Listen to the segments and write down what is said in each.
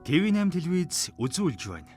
TV8 телевиз үзүүлж байна.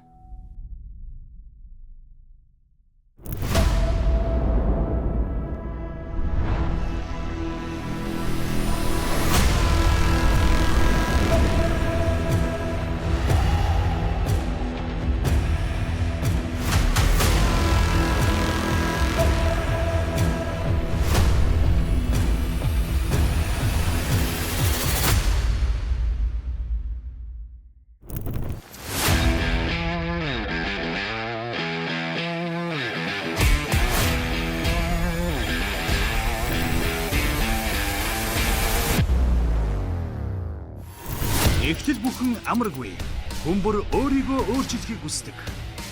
Эхлэл бүхэн амаргүй. Хүн бүр өөрийгөө өөрчлөхийг хүсдэг.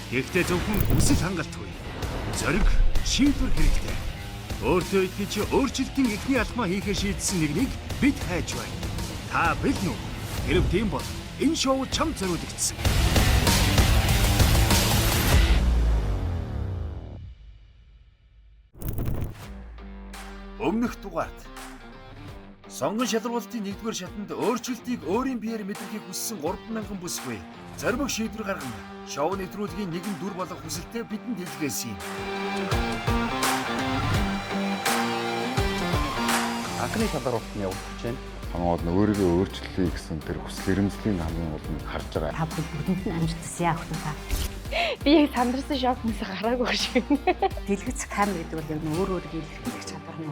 Гэхдээ зөвхөн хүсэл хангалтгүй. Зориг, шийдвэр хэрэгтэй. Өөртөө итгэж өөрчлөлтийн эхний алхмаа хийхээ шийдсэн нэгнийг бид хайж байна. Та бэлэн үү? Хэрв тийм бол энэ шоу чамд зориулагдсан. Өмнөх дугаард Сонгон шалруултын 1-р шатанд өөрчлөлтийг өөрийн биеэр мэдрэхийг хүссэн 3000 бүсгүй зоримог шийдвэр гарган шоу нэвтрүүлгийн нэгэн дүр болох хүсэлтэд бидэнд илгээсэн юм. Анхны шалгаруулалт нь явагдаж байна. Хамгийн гол нь өөрийгөө өөрчлөе гэсэн тэр хүсэл эрмэлзлийн хамгийн гол нь харж байгаа. Та бүхэн бүгдэнд нь амжилт хүсье ах та. Би яг сандарсан шок хүмүүс гараагүй шиг. Дэлгэц камер гэдэг бол яг нь өөр өөрийгөө илэрхийлэх чадвар нь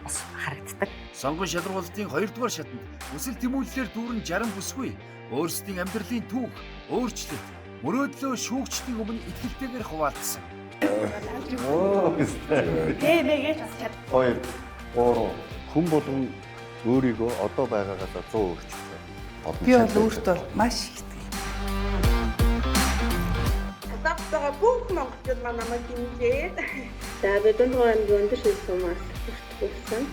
бас харагддаг. Сонгон шалруултын 2-р шатанд хүсэл тэмүүллээр дүүрэн 60 бүсгүй өөрсдийн амьдралын түүх, өөрчлөлт, мөрөөдлөө шүүгчдийн өмнө итгэлтэйгээр хуваалцсан. Тэ мэйгээ бас чад. 2 3 хүн болгон өөрийгөө одоо байгаагаас 100 өөрчилсөн. Олон Би бол шалгаруулалт. өөртөө маш их итгэл. Гадаадтайгаа бүх монголчууд маань намайг дэмжээд За би Дундгой аймгийн өндөр шилсумаас бүртгүүлсэн.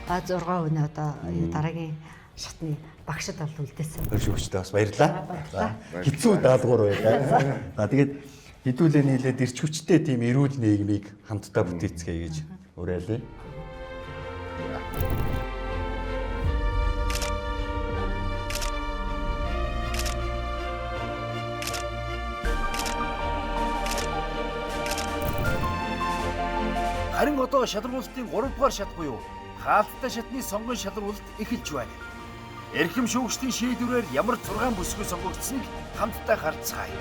Ба 6 хүн одоо дараагийн шатны багшд бол үлдээсэн. Хоёр шүүгчтэй бас баярлалаа. За хэцүү даалгавар байлаа. За тэгээд хэдүүлээ нийлээд ирч хүчтэй тийм эрүүл нийгмийг хамтдаа бүтээцгээе гэж уриалъя. Харин одоо шалруултын 3-р шат буюу хаалттай шатны сонгон шалруулалт эхэлж байна. Эрхэм шүүгчдийн шийдвэрээр ямар 6 бүсгүй сонгогдсныг хамтдаа харцгаая.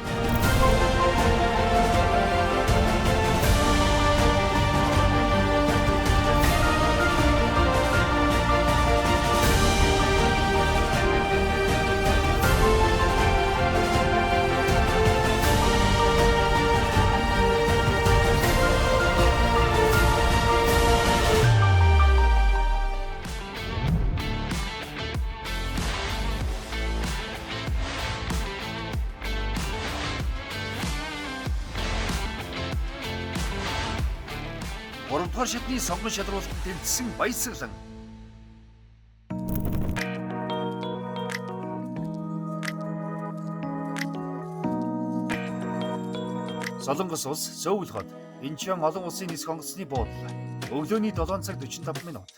Гуравдугаар шатны сонгон шалруултанд тэмцсэн Баясгалан. Солонгос улс Сөүл хот Инчон олон улсын нисэх онгоцны буудлаа. Өглөөний 7 цаг 45 минут.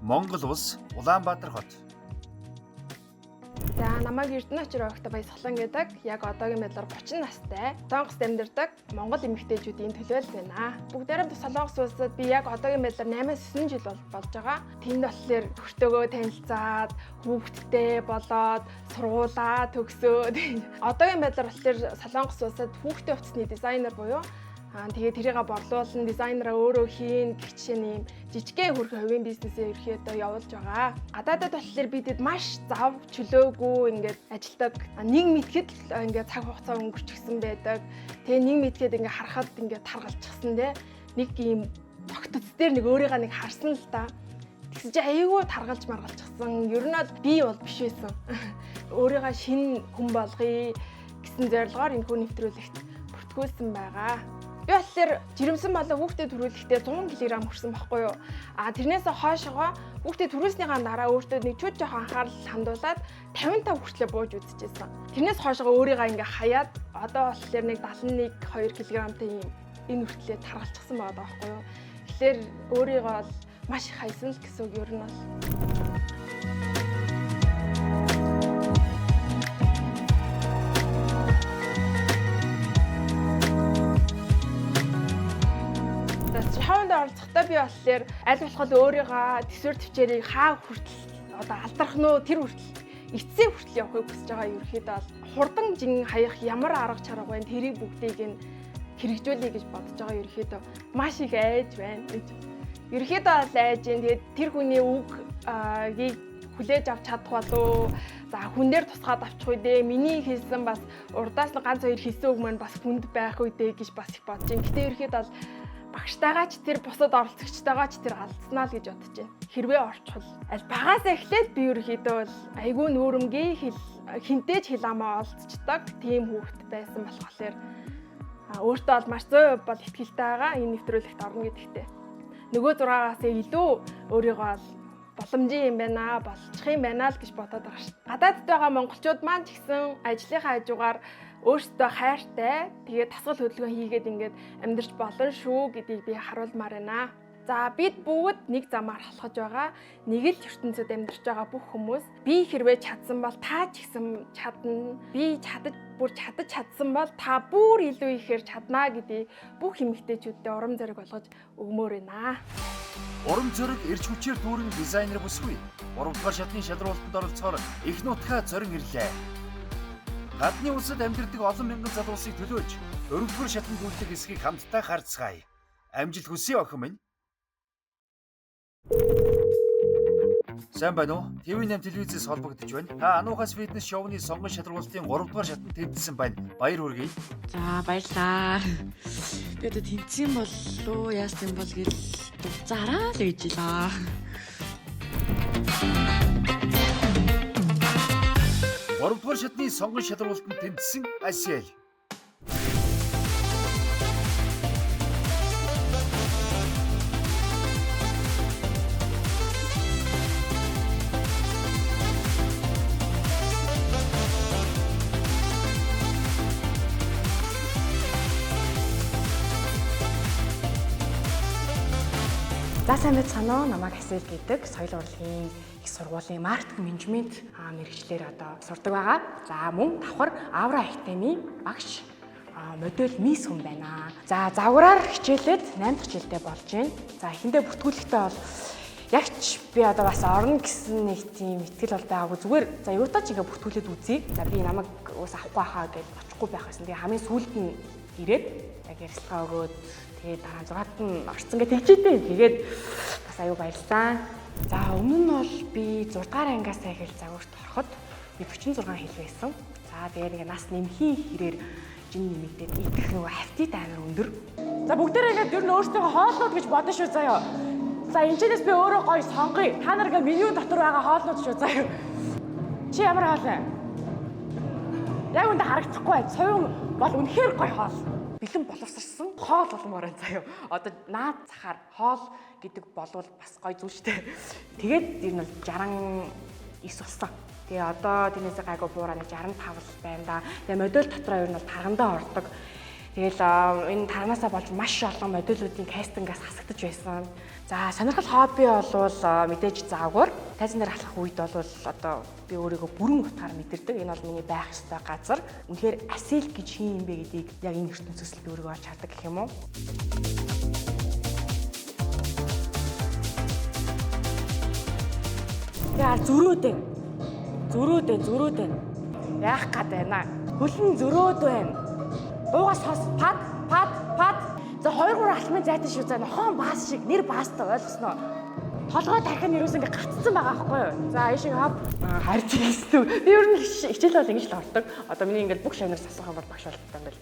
Монгол улс Улаанбаатар хот. За намайг Эрдэнэ очир огт Баясгалан гэдэг. Яг одоогийн байдлаар 30 настай. Солонгост амьдардаг Монгол эмэгтэйчүүдийн төлөөлөл байна. Бүгдээрээ Солонгос улсад би яг одоогийн байдлаар 8-9 жил болж байгаа. Тэнд болохоор өртөөгөө танилцаад, хүүхэдтэй болоод, сургуулаа төгсөөд. Одоогийн байдлаар болохоор Солонгос улсад хүүхдийн хувцсны дизайнер буюу тэгээ тэрийг борлуулна, дизайнераа өөрөө хийн гэх жишээ нь ийм жижигхэн хөрхөн хувийн бизнесээ ерөөхдөө явуулж байгаа. Гадаадад болохоор бидэд маш зав чөлөөгүй ингээд ажилтдаг. Нэг мэдхэд л ингээд цаг хугацаа өнгөрчихсөн байдаг. Тэгээ нэг мэдхэд ингээд харахад ингээд таргалчихсан те. Нэг ийм тогтц дээр нэг өөрийгөө нэг харсан л та. Тэгсэн чи айгүй таргалж маргалчихсан. Ер нь бол би бол биш байсан. Өөрийгөө шинэ хүн болгоё гэсэн зорилгоор энэ хүн нэвтрүүлэгт бүртгүүлсэн байгаа. Би болохоор жирэмсэн болон хүүхдээ төрүүлэхдээ 100 кг хүрсэн байхгүй юу? А тэрнээсээ хойшоогоо хүүхдээ төрүүлснийхаа дараа өөртөө нэг чүд жоохон анхаарал хандуулад 55 хүртлээр бууж үзчихсэн. Тэрнээс хойшоогоо өөрийгөө ингээ хаяад одоо болохоор нэг 71 2 кг-тай юм энэ хүртлээр таргалчихсан байгаа байхгүй юу? Тэгэхээр өөрийгөө бол Маш их хайсан л гэсэн үг ер нь бол. За шоунд оролцохдоо би болохоор аль болох өөрийгөө төсвөр төвчээрийг хаа хүртэл одоо алдрах нь уу тэр хүртэл эцсийн хүртэл явахыг хүсэж байгаа. Ерөөхдөө бол хурдан жин хаях ямар арга чарга байна тэрийг бүгдийг нь хэрэгжүүлэе гэж бодож байгаа. Ерөөхдөө маш их айж байна гэж. Ерөөхдөө бол айж юм. Тэгээд тэр хүний үгийг хүлээж авч чадах болов. За хүн дээр тусгаад авчих үү дээ. Миний хэлсэн бас урдаас нь ганц хоёр хэлсэн үг маань бас хүнд байх үү дээ гэж бас их бодож байна. Гэтэ ерөөхдөө бол багштайгаа ч тэр бусад оролцогчтойгоо ч тэр алдснаа л гэж бодож байна. Хэрвээ орчхол аль багаас эхлээд би ерөөхдөө бол айгүй нүүрэмгийн хэл хинтээж хэл амаа олцчдаг тийм хүүхэд байсан болохоор өөртөө бол маш 100% бол итгэлтэй байгаа. Энэ нэвтрүүлэгт орно гэдэгтээ. Нөгөө 6-аас илүү өөрийгөө бол боломжийн юм байна, болчих юм байна л гэж бодоод байгаа шүү. Гадаадд байгаа монголчууд маань ч гэсэн ажлынхаа хажуугаар өөрсдөө хайртай, тэгээд тасгал хөдөлгөөн хийгээд ингээд амьдарч болно шүү гэдгийг би харуулмаар байна. За бид бүгд нэг замаар халахж байгаа, нэг л ертөнцид амьдарч байгаа бүх хүмүүс би хэрвээ чадсан бол та ч гэсэн чадна. Би чадаж бүр чадаж чадсан бол та бүр илүү ихээр чаднаа гэдгийг бүх эмэгтэйчүүдэд урам зориг болгож өгмөр байна. Урам зориг эрч хүчээр дүүрэн дизайнер бүсгүй. 3 дугаар шатны шалруултанд оролцохоор их нутгаа зорин ирлээ. Гадны улсад амьдардаг олон мянган залуусыг төлөөж 4-р шатанд гүйлдэх хэсгийг хамтдаа харцгаая. Амжилт хүсье охин минь. Сайн байна уу? TV8 телевизээс холбогдож байна. Та Ануухас фитнес шоуны сонгон шалруултын 3 дугаар шатанд тэнцсэн байна. Баяр хүргэе. За баярлалаа. Би одоо тэнцсэн боллоо, яасан бол гэл дуцаараа л гэж илаа. 3 дугаар шатны сонгон шалруултанд тэнцсэн Асиэл. За сайн байцгаана уу? Намайг Асиэл гэдэг соёл урлагийн их сургуулийн маркетинг менежмент мэргэжлээр одоо сурдаг байгаа. За мөн давхар Авра Академийн багш модель мисс хүн байна. За загвараар хичээлээд 8 дахь жилдээ болж байна. За эхэндээ бүртгүүлэхдээ бол яг ч би одоо бас орно гэсэн нэг тийм итгэл бол байгаагүй. Зүгээр за юутаа ч ингээ бүртгүүлээд үзье. За би намайг ус авахгүй хаа гэж очихгүй байх байсан. Тэгээ хамгийн сүүлд нь ирээд яг ярилцлага өгөөд тэгээд дараа 6-ад нь орцсон гэж тэгжээтэй. Тэгээд бас аюу баярлалаа. За өмнө нь бол би 6 дугаар ангиас эхэлж загварт ороход би 46 хил байсан. За тэгээд ингээ нас нэмхийн хэрээр жин нэмэгдээд идэх нөгөө аппетит амар өндөр. За бүгдээрээ ингээд ер нь өөрсдөө хоолнууд гэж бодно шүү заяа. За энэчнээс би өөрөө гоё сонгоё. Та нар ингээ меню дотор байгаа хоолнууд шүү заяа. Чи ямар хоол вэ? Яг үндэ харагдахгүй бай. Соён бол үнэхээр гоё хоол. Бэлэн боловсрсан хоол болмоор байна заяа. Одоо наад захаар хоол гэдэг болвол бас гоё зүйл шүү дээ. Тэгээд ер нь бол 69 болсон. Тэгээ одоо тэрнээсээ гайгүй буураа нэг 65 л байна да. Тэгээ модель дотроо ер нь бол таргандаа ордог. Тэгэл энэ тарганаасаа болж маш олон модельүүдийн кастингаас хасагдаж байсан. За сонирхол хобби болвол мэдээж загвар. Тайзан дээр алхах үед бол одоо би өөрийгөө бүрэн утгаар мэдэрдэг. Энэ бол миний байх ёстой газар. Үнэхээр Асиэл гэж хин юм бэ гэдгийг яг энэ ертөнцөөс л би өөрийгөө олж хардаг гэх юм уу? Тэгээ зөрөөд байна. Зөрөөд байна, зөрөөд байна. Яах гээд байна? Хөлн зөрөөд байна. Дуугаас хос пад пад пад. За 2 3 алхмын зайтай шүү. За нохоон баас шиг нэр баастай ойлгосноо. Толгой тархи нь ерөөс ингээ гацсан байгаа байхгүй юу? За ийшээ хоп. Харж ирсэн. Би ер нь хичээл бол ингэж л ордог. Одоо миний ингээл бүх шавнаас асуух юм бол багш болтой ингээл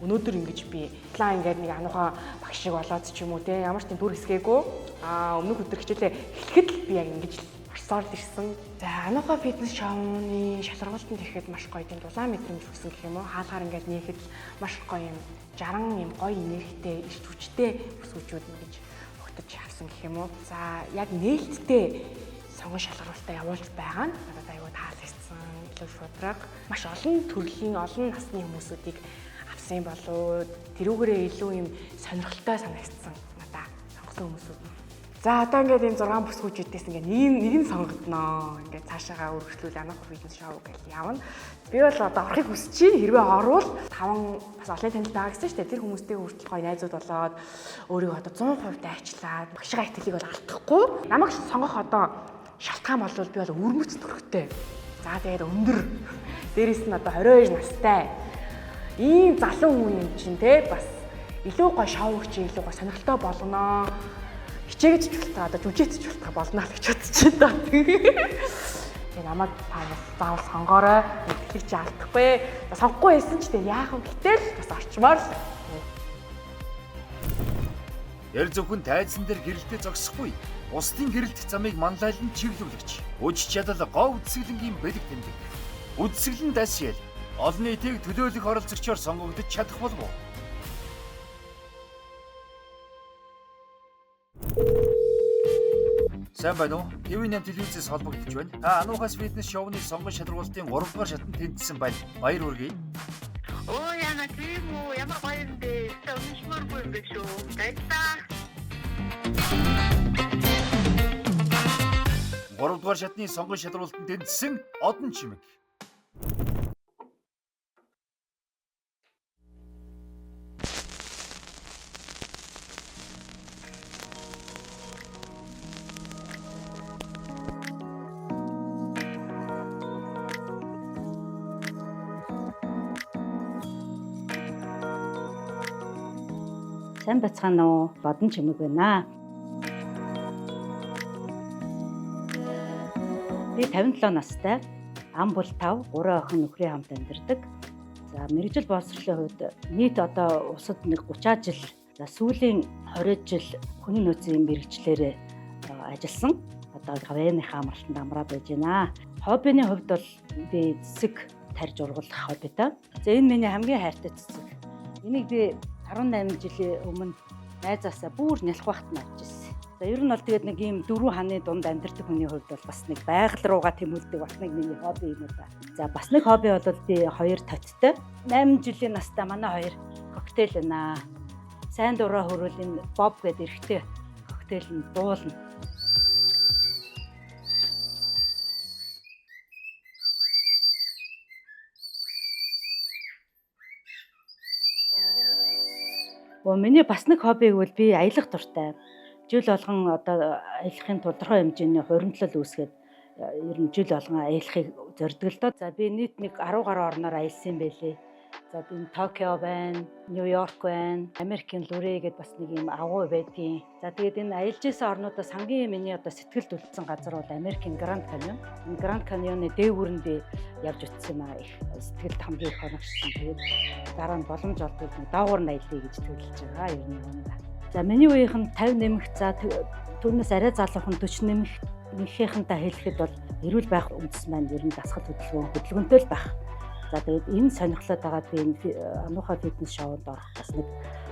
өнөөдөр ингэж би план ингээд нэг ануухай багш шиг болоод ч юм уу те ямар ч тийм дүр хэсгээгүй. Аа өмнөх өдөр хичээлээ эхлэхэд л би яг ингэж л орсоор л ирсэн. За ануухай фитнес шоуны шалралтанд ирэхэд маш гоё тийм дулаан мэдрэмж өгсөн гэх юм уу. Хаалгаар ингээд нээхэд маш гоё юм 60 юм гоё энергитэй, эрч хүчтэй бүсгүүчүүд ингэж өгтөж авсан гэх юм уу. За яг нээлттэй сонгон шалгаруулалтаа явуулж байгаа нь надад аюу таалагдсан. Илүү шудраг маш олон төрлийн олон насны хүмүүсүүдийг авсан болов тэрүүгээрээ илүү юм сонирхолтой санагдсан надаа сонгосон хүмүүсүүд. За одоо ингээд энэ 6 бүсгүүчүүдээс ингээд нэг нь сонгогдноо. Ингээд цаашаагаа өргөжлүүл Ануухай фитнес шоу гэж явна. Би бол одоо орохыг хүсэж чинь хэрвээ орвол 5 бас олон танил байгаа гэсэн шүү дээ. Тэр хүмүүстэй хүртэл гоё найзууд болоод өөрийгөө одоо 100% дайчлаад багшгаа итгэлийг бол алдахгүй. Намайг сонгох одоо шалтгаан бол би бол өвөрмөц төрхтэй. За тэгээд өндөр. Дээрээс нь одоо 22 настай. Ийм залуу хүн юм чинь те бас илүү гоё шоу чи илүү гоё сонирхолтой болгоноо. Хичээгээч болтоо одоо жүжигч болтоо болно л гэж бодож байна да. Тэгээ намайг та бас заавал сонгоорой. Мэдлэг чи алдахгүй. Сонгохгүй байсан ч тэгээ яах вэ гэтэл бас орчмоор л. Тэр зөвхөн тайзан дээр гэрэлтээ зогсохгүй. Бусдын гэрэлтэх замыг манлайлан чиглүүлэгч. Үж чадал гов үзэсгэлэнгийн бэлэг тэмдэг. Үзэсгэлэн дасьял олон нийтийг төлөөлөх оролцогчоор сонгогдож чадах болов уу? Сайн байна уу? TV8 телевизээс холбогдож байна. Та Ануухас фитнес шоуны сонгон шалруултын 3 дугаар шатанд тэнцсэн байна. Баяр хүргэе. Оо яна тийм үү? Ямар гоё юм бэ? Өмнөшмөргүй юм бэ шүү. Баярлалаа. 3 дугаар шатны сонгон шалруултанд тэнцсэн Одон Чимэг. Сайн бацгаана уу? Бодон Чимэг байна. Би 57 настай, ам бол 5, 3 охин нөхрийн хамт амьдардаг. За мэргэжил боловсролын хувьд нийт одоо улсад нэг 30 жил, за сүүлийн 20 жил хүний нөөцийн мэргэжлээр ажилласан. Одоо гавьяаныхаа амралтанд амраад байж байна. Хоббиний хувьд бол би цэцэг тарьж ургуулах хоббитой. За энэ миний хамгийн хайртай цэцэг. Энийг би 18 жилийн өмнө найзаасаа бүр нялх байхад нь авч ирсэн. За ер нь бол тэгээд нэг ийм дөрвөн ханы дунд амьдардаг хүний хувьд бол бас нэг байгаль руугаа тэмүүлдэг бас нэг миний хобби юм уу да. За бас нэг хобби бол би хоёр таттай. 8 жилийн настай манай хоёр коктейл байна. Сайн дураа хөрвөл энэ боб гэдэг эрэгтэй коктейл нь дуулна. Миний бас нэг хобби гэвэл би аялах дуртай. Жил болгон одоо аялахын тодорхой хэмжээний хуримтлал үүсгээд ер нь жил болгон аялахыг зорддог л доо. За би нийт нэг 10 гаруй орноор аялсан юм байлээ. За энэ Токио байна, Нью-Йорк байна, Америкийн Лүрэ гэдээ бас нэг юм агуу байдгийн. За тэгээд энэ аялж исэн орнуудаас хамгийн миний одоо сэтгэлд үлдсэн газар бол Америкийн Гранд Каньон. Энэ Гранд Каньоны дээгүүр нь би явж утсан юм аа. Их сэтгэлд хамгийн их хоногшсон. Тэгээд дараа нь боломж олдвол доогуур нь аялъя гэж төлөвлөж байгаа ер нь юм да. За миний үеийнх нь 50 нэмэх, за түүнээс арай залуухан 40 нэмэх нөхийнхэнтэй хэлэхэд бол эрүүл байх үндэс маань ер нь дасгал хөдөлгөөнтэй л байх. За тэгээд энэ сонирхлоод байгаа би энэ Ануухай фитнес шоунд орох бас нэг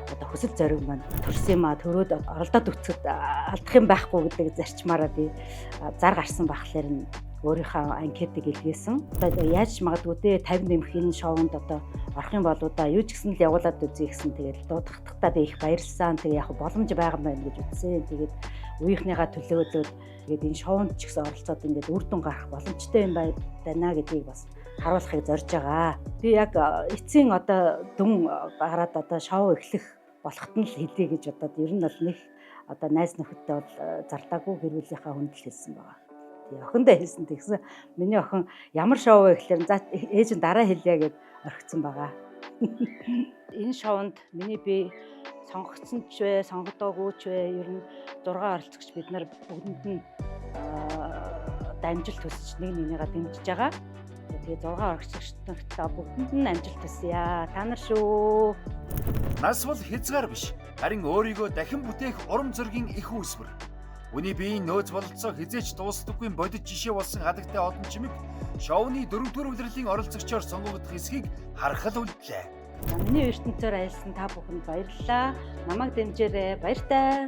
одоо хүсэл зориг маань төрсөн юм а. Төрөөд оролдоод үцхэд алдах юм байхгүй гэдэг зарчмаараа би зар гарсан бахлаар нь өөрийнхөө анкетыг илгээсэн. Одоо яаж магадгүй дээ 50 нэмэх энэ шоунд одоо орох юм болоо да юу ч гэсэн л явуулаад үзье гэсэн. Тэгээд дуудахтаа би их баярлсан. Тэгээд яг боломж байгаа юм байна гэж үзсэн. Тэгээд үеийнхнийгаа төлөөлөөд тэгээд энэ шоунд ч гэсэн оролцоод ингээд үр дүн гарах боломжтой юм байна гэдгийг бас харуулахыг зорж байгаа. Би яг эцсийн одоо дүн гараад одоо шоу эхлэх болохт нь л хэлье гэж бодоод ер нь бол нэг одоо найз нөхөдтэй бол зарлаагүй гэр бүлийнхаа хүнд л хэлсэн байгаа. Тэгээ охиндоо хэлсэн. Тэгсэн миний охин ямар шоу вэ гэхлээр за ээж нь дараа хэлье гэд орхисон байгаа. Энэ шоунд миний би сонгогдсон ч вэ, сонгодоогүй ч вэ ер нь 6 оролцогч бид нар бүгдэнд нь амжилт хүсэж нэг нэгнийгээ дэмжиж байгаа. Тэгээ 6 оролцогчдод бүгдэнд нь амжилт хүсье. Та нар шүү. Нас бол хязгаар биш. Харин өөрийгөө дахин бүтээх урам зоригийн их үүсвэр. Үүний биеийн нөөц бололцоо хизээч дуустдаггүй бодит жишээ болсон хадагтай Одон Чимэг шоуны 4-р улирлын оролцогчоор сонгогдох эсхийг харах л үлдлээ. Миний ертөнцөөр аялсан та бүхэнд баярлалаа. Намайг дэмжээрэй. Баяртай.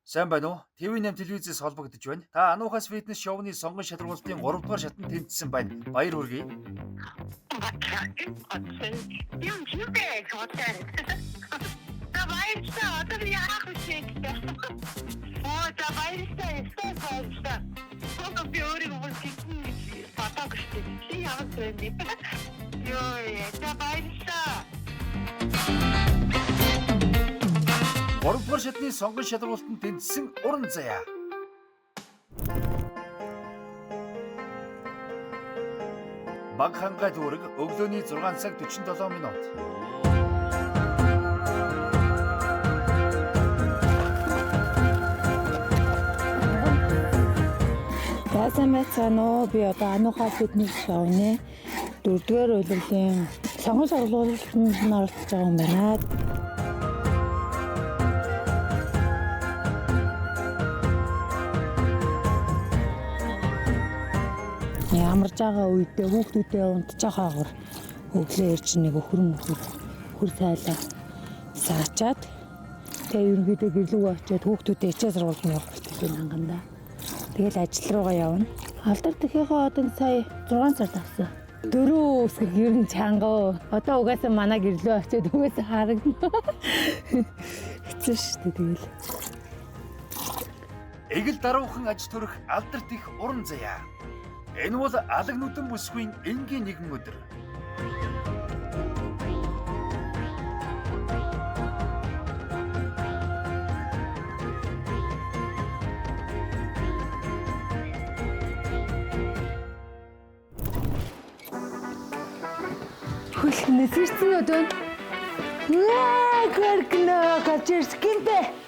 Сайн байна уу? TV8 телевизээс холбогдож байна. Та Ануухас фитнес шоуны сонгон шалруултын 3 дугаар шатанд тэнцсэн байна. Баяр хүргэе. Юм чи бэ? баярлалаа. Одоо би яах вэ гэдэг. Оо за баярлалаа. Ёстой баярлалаа. Одоо би өөрийгөө бүр тэгсэн гэж бодоогүй шүү дээ. Чи ямар юм бэ? Йоо, за баярлалаа. 3 дугаар шатны сонгон шалруултанд тэнцсэн уран заяа. Баг хангай дүүрэг өглөөний 6 цаг 47 минут. За сайн байцгаана уу? Би одоо Ануха фитнес шоуны 4-р улирлын сонгон шалгуултанд нь оролцож байгаа юм байна. Амарж байгаа үедээ хүүхдүүдээ унтчих хаагур өглөө ирж нэг өхөр мөхөр хөр сайлаа саачаад тэгээ ерөнхийдөө гэрлүүгээ очиод хүүхдүүдээ хичээл сургуульд нь явах бэлтгэл ханганда. Тэгэл ажил руугаа явна. Алдар тэхийнхээ одон сая 6 сард авсан. Дөрөв үсгэх ер нь чанга. Одоо угаасаа манай гэрлөө очиод угаасаа харагдана. Хэцүү шүү дээ тэгэл. Эгэл даруухан аж төрөх алдарт их уран заяа. Энэ бол алаг нүдэн бүсгүйн энгийн нэгэн өдөр. Хөлнө сэрсэн өдөн. Наа гэргнэ гажэрскинтэ.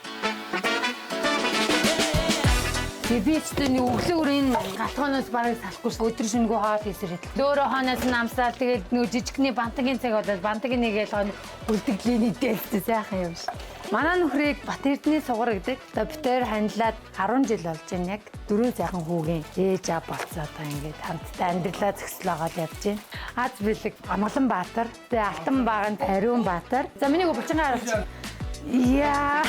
Би ч нэг өглөө өөр энэ галтгооноос бараг салахгүй ш. Өдөр шөнөгүй хоол хийсэр хэтэл. Дөөрөө хоноос нь амсаал тэгээд нөгөө жижигхний бантагийн цаг болоод бантагийн нэгээл хон үлдэгдлийн идэлтэй сайхан юм ш. Манай нөхрийг Бат Эрдэнэ сугар гэдэг. Одоо битээр ханилаад 10 жил болж байна яг. Дөрвөн сайхан хүүгийн ээж аа болцоо одоо ингээд хамтдаа амьдралаа зөкслөөгөөл явж байна. Аз бэлэг Амгалан Баатар, тэгээ Алтан баган Тариун Баатар. За миний булчингаа харуулж. Яа.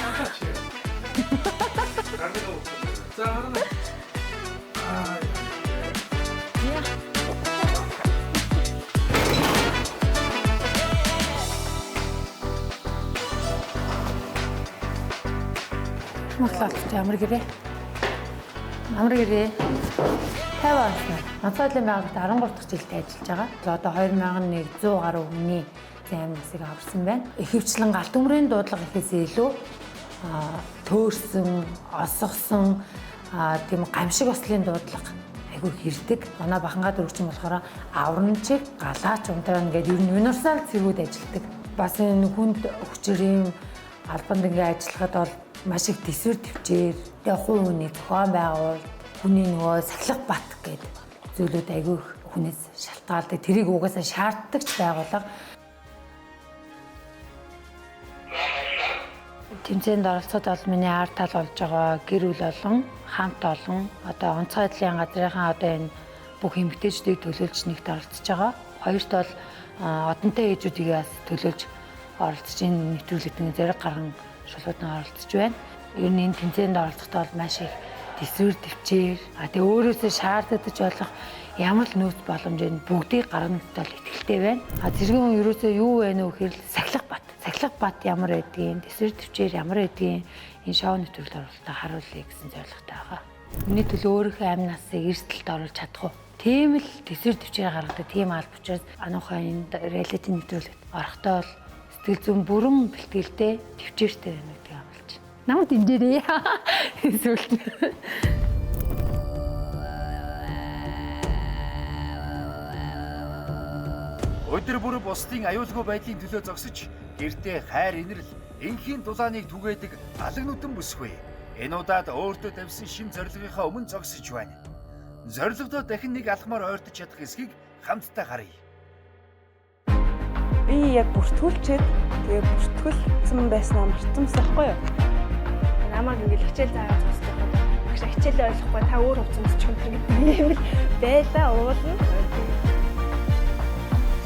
За харна. Аа. Яа. Моглол ямар гэрээ? Ямар гэрээ? 50 онцноо. Онцгойлын байгууллагт 13 дахь жилдээ ажиллаж байгаа. Одоо 2100 гаруй хүний зам насыг аварсан байна. Ихэвчлэн галт төмрийн дуудлага гэхээс илүү төөрсөн, осгосон тийм гамшиг ослын дуудлага айгүй хэрдэг. Манай Бахангаа дөрвчин болохоор авран чиг, галаач унтраа ингээд ер нь универсал цэргүүд ажилладаг. Бас энэ хүнд хүчээр албанд ингээ ажиллахад бол маш их төсвөр төвчээр, тэгээ хувь хүний зохион байгуулалт, хүний нөгөө сахилга бат гэдэг зүйлүүд айгүй их хүнээс шалтгаалдаг. Тэрийг угаасаа шаарддаг ч байгууллага. Тэмцээнд оролцоход бол миний ар тал болж байгаа гэр бүл болон хамт олон одоо онцгой байдлын газрынхаа одоо энэ бүх эмэгтэйчдийг төлөөлж нэгт оролцож байгаа. Хоёрт бол одонтой ээжүүдийг бас төлөөлж оролцож энэ нэвтрүүлэгт зориг гарган шулууд нь оролцож байна. Ер нь энэ тэмцээнд оролцохдоо бол маш их төсвөр төвчээр, тэгээ өөрөөсөө шаардаж болох ямар л нөөц боломжийг бүгдийг гаргана гэдэгт бол итгэлтэй байна. Зэргийн хүн ерөөсөө юу вэ нөө гэхээр сахилга бат. Сахилга бат ямар байдгийг, төсвөр төвчээр ямар байдгийг энэ шоу нэвтрүүлэлт оролтоо харуулъя гэсэн зорилготой байгаа. Миний төлөө өөрийнхөө амь насыг эрсдэлд оруулж чадах уу? Тийм л төсвөр төвчээр гаргадаг тийм алба учраас ануухай энэ реалити нэвтрүүлэгт орохдоо бол сэтгэл зүйн бүрэн бэлтгэлтэй төвчээртэй байна гэдгийг амлаж байна. Намайг дэмжээрэй. Эсвэл Өдөр бүр бусдын аюулгүй байдлын төлөө зогсож гэртээ хайр инрэл энхийн дулааныг түгээдэг алаг нүдэн бүсгүй. Энэ удаад өөртөө тавьсан шин зорилгынхаа өмнө зогсож байна. Зорилгодоо дахин нэг алхмаар ойртож чадах эсхийг хамтдаа харъя. Би яг бүртгүүлчихэд тэгээ бүртгүүлсэн байснаа мартамсан байхгүй юу? Намайг ингээл хичээл заагаа зогсож байхад багш хичээлээ ойлгохгүй та өөр хувцас өмсчих юм гэдэг юм л байлаа уулна.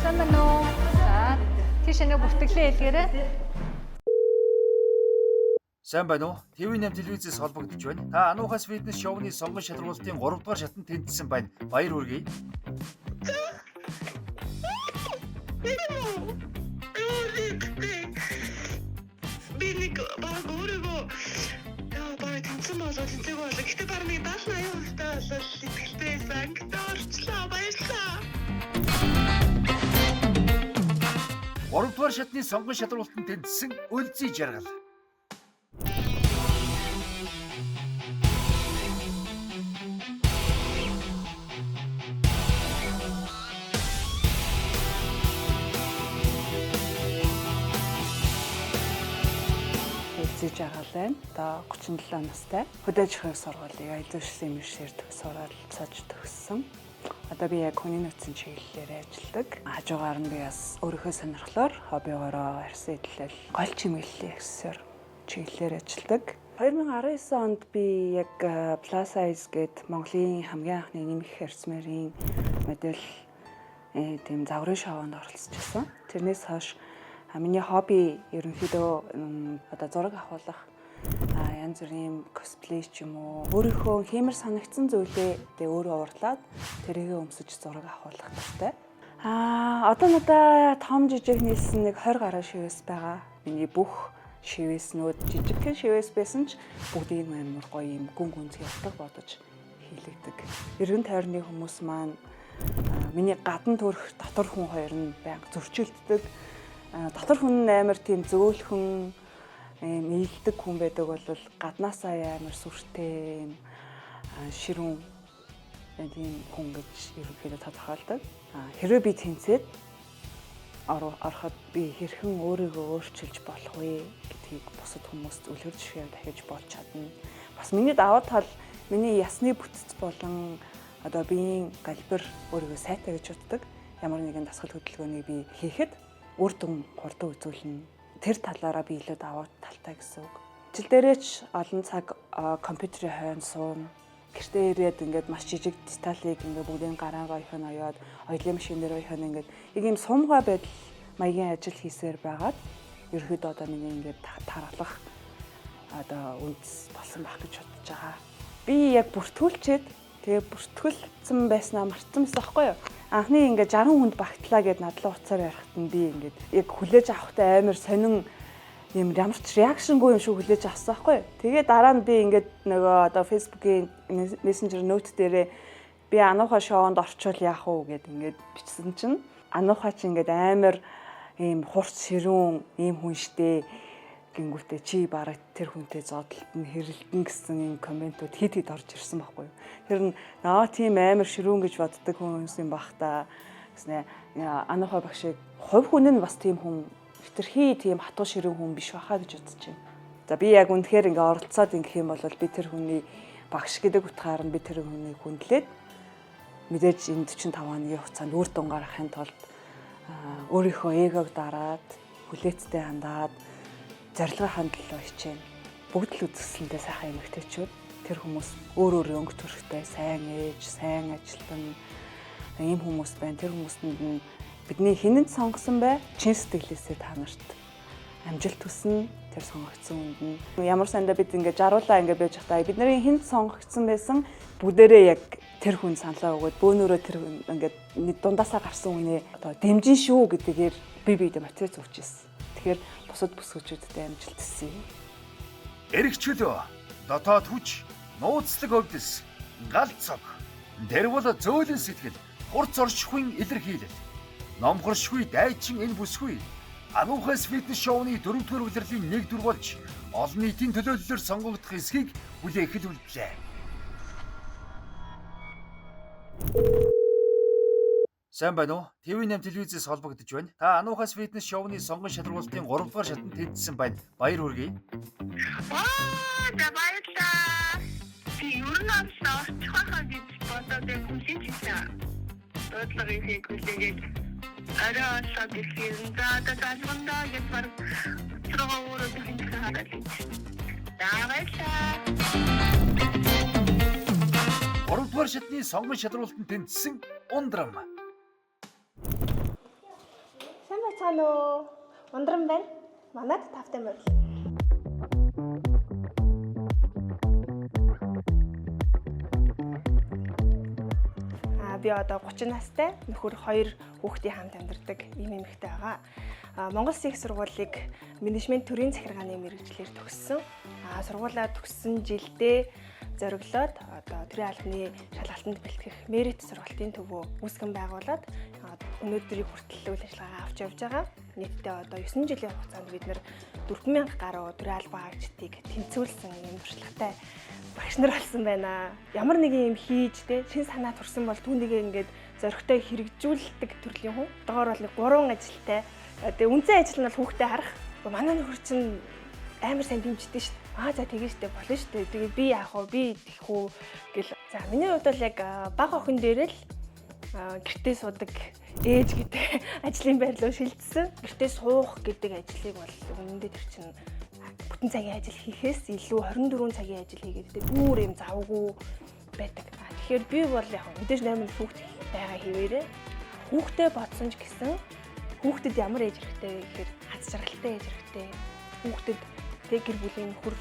Сайн байна уу? За тийш нэг бүртгэлээ хэлгээрэй. Сайн байна уу? TV8 телевизээс холбогдож байна. Та Ануухас фитнес шоуны сонгон шалруултын 3 дугаар шатанд тэнцсэн байна. Баяр хүргэе. Би баг өөрийгөө яа баг тэнцсэн болоо тэнцээгүй болоо. Гэтэ баг нэг 70 80% та болол итгэлтэй байсан. Гэтэ орчлоо. Баярлалаа. 3 дугаар шатны сонгон шалруултанд тэнцсэн Үлзий жаргал. Үлзий жаргал байна. Одоо 37 настай. Хөдөө аж ахуйн сургуулийг аялал жуулчлалын мэргэжлээр суралцаж төгссөн. Одоо би яг хүний нөөцийн чиглэлээр ажилладаг. Хажуугаар нь би бас өөрийнхөө сонирхлоор хоббигоороо арьсан эдлэл, гол чимэглэлийн аксессуар чиглэлээр ажилладаг. 2019 онд би яг Plus Size гээд Монголын хамгийн анхны нэмэх арьс мөрийн модель тийм загварын шоунд оролцож байсан. Тэрнээс хойш миний хобби ерөнхийдөө одоо зураг авахулах, янз бүрийн косплей ч юм уу, өөрийнхөө хиймэр санагдсан зүйлээ тэгээ өөрөө уурлаад тэрийгэ өмсөж зураг авахулах дуртай. Одоо надаа том жижиг нийлсэн нэг 20 гаруй шивээс байгаа. Миний бүх шивээснүүд жижигхэн шивээс байсан ч бүгдийг амар гоё юм гүн гүнзгий утга бодож хийлэгдэг. Эргэн тойрны хүмүүс маань миний гадна төрөх дотор хүн хоёр нь байнга зөрчилддөг. Дотор хүн нь амар тийм зөөлхөн ийм нийлдэг хүн байдаг бол гаднаасаа амар сүртэй ийм ширүүн тийм хүн гэж ерөнхийдөө тодорхойлдог. Хэрвээ би тэнцээд ороход би хэрхэн өөрийгөө өөрчилж болох вэ гэдгийг бусад хүмүүст үлгэр жишгээр дахиж болж чадна. Бас миний даваа тал, миний ясны бүтэц болон одоо биеийн галбир өөрийгөө сайтай гэж боддог. Ямар нэгэн дасгал хөдөлгөөнийг би хийхэд үр дүн хурдан үзүүлнэ. Тэр талаараа би илүү даваа талтай гэсэн үг. Жил дээрээ ч олон цаг компьютерийн хойно сууна. Гэртээ ирээд ингээд маш жижиг деталийг ингээд бүгдийг гараагаа их нь оёод, оёлын машин дээр их нь ингээд яг ийм сумгаа байдал маягийн ажил хийсээр байгаад ерөөхдөө одоо миний ингээд тархалах одоо үндэс болсон байх гэж бодож байгаа. Би яг бүртгүүлчээд тэгээ бүртгүүлсэн байснаа мартсан байсан байхгүй юу? Анхны ингээд 60 хүнд багтлаа гэд надлаа уцаар ярихад нь би ингээд яг хүлээж авахтай амар сонин юм ямар ч реакшнгүй юм шиг хүлээж авсан байхгүй юу? Тэгээ дараа нь би ингээд нөгөө одоо Facebook-ийн мессенжер ноут дээрээ би ануухай шоунд орчвол яах вэ гэд ингээд бичсэн чинь ануухай чи ингээд амар ийм хурц ширүүн ийм хүн штэ гингүүтээ чи бараг тэр хүнтэй зодтолтон хэрэлдэн гэсэн ийм комментууд хит хит орж ирсэн байхгүй юу. Тэр нь наа тийм амар ширүүн гэж боддог хүмүүс юм бах та гэснэ. Ануухай багшийг хувь хүн нь бас тийм хүн хитрхи тийм хатуу ширүүн хүн биш баха гэж бодож байна. За би яг үнэхээр ингээ оролцоод ингэх юм бол би тэр хүний багш гэдэг утгаар нь би тэр хүнийг хүндлээд мэдээж энэ 45 хоногийн хугацаанд үр дүн гаргахын тулд өөрийнхөө эгог дараад хүлээцтэй хандаад зорилгын төлөө хичээнэ. Бүгд л үзэсгэлэнтэй сайхан эмэгтэйчүүд тэр хүмүүс өөр өөр өнгө төрхтэй сайн ээж, сайн ажилтан ийм хүмүүс байна. Тэр хүмүүсэнд нь бидний хинэнд сонгосон бай чин сэтгэлээсээ та нарт амжилт хүснэ. Тэр сонгогдсон хүнд нь ямар сандаа бид ингээд жаруулаа ингээд байж байхдаа бидний хинт сонгогдсон байсан бүгдээрээ яг тэр хүн саналаа өгөөд бөөнөрөө тэр ингээд дундаасаа гарсан хүнээ одоо дэмжин шүү гэдгээр би биедээ мотивац өгч ирсэн. Тэгэхээр бусад бүсгүүчүүдтэй амжилт хүсье. Эрх чөлөө, дотоод хүч, нууцлаг өвдөс, гал цог, тэр бол зөөлөн сэтгэл, хурц оршихуйн илэрхийлэл. Номхоршгүй дайчин энэ бүсгүй Ануухайс фитнес шоуны 4-р улирлын 1-р болж олон нийтийн төлөөллөөр сонгогдох эсхийг хүлээх л үлдлээ. Сайн байна уу? TV8 телевизээс холбогдож байна. Та Ануухайс фитнес шоуны сонгон шалруултын 3-р шатанд тэнцсэн байна. Баяр хүргэе. За баярлалаа. Би ер нь орчих байхаа гэж бодоод яг хүлээж ирсэн. Дуудлага ихийг хүлээгээд орой олоод ирэх юм. За одоо залгандаа гэж баг руу өөрөө тэнцэх хараад ич. За баярлалаа. 3-р шатны сонгон шалруултанд тэнцсэн Ундрам. Сайн байцгаана уу? Ундрам байна. Манад тавтай морил. Би одоо 30 настай, нөхөр 2 хүүхдийн хамт амьдардаг ийм эмэгтэй байгаа. Монгол Улсын их сургуулийг менежмент төрийн захиргааны мэргэжлээр төгссөн. Сургуулаа төгссөн жилдээ зориглоод одоо төрийн албаны шалгалтанд бэлтгэх Merit сургалтын төвөө үүсгэн байгуулад өнөөдрийг хүртэл үйл ажиллагаагаа авч явж байгаа. Нийтдээ одоо 9 жилийн хугацаанд бид нэр 4000 гаруй төрийн албан хаагчдыг тэнцвүүлсэн юм туршлагатай багш нар болсон байна. Ямар нэгэн юм хийж те шин санаа төрсэн бол түүнийг ингээд зоригтой хэрэгжүүлдэг төрлийн хүн. Одоогоор бол нэг 3 ажилтай. Тэгээ үнцэн ажил нь бол хүүхдээ харах. Манай нөхөр чинь амар сайн дэмждэг шүү дээ. Аа за тэгэн штэ болно штэ. Тэгээ би яах вэ? Би идэх үү гэл. За миний хувьд бол яг бага охин дээр л гэртээ суудаг ээж гэдэг ажлын байр руу шилжсэн. Гэртээ суух гэдэг ажлыг бол үнэндээ тэр чинь бүтэн цагийн ажил хийхээс илүү 24 цагийн ажил хийгээд тэ бүр юм завгүй байдаг. Тэгэхээр би бол яг мэдээж 8 хүүхд байгаа хэвээрээ хүүхдээ бодсон ч гэсэн хүүхдэд ямар ээж хэрэгтэй вэ гэхээр хаз жаргалтай ээж хэрэгтэй. Хүүхдэд тэ гэр бүлийн нөхөр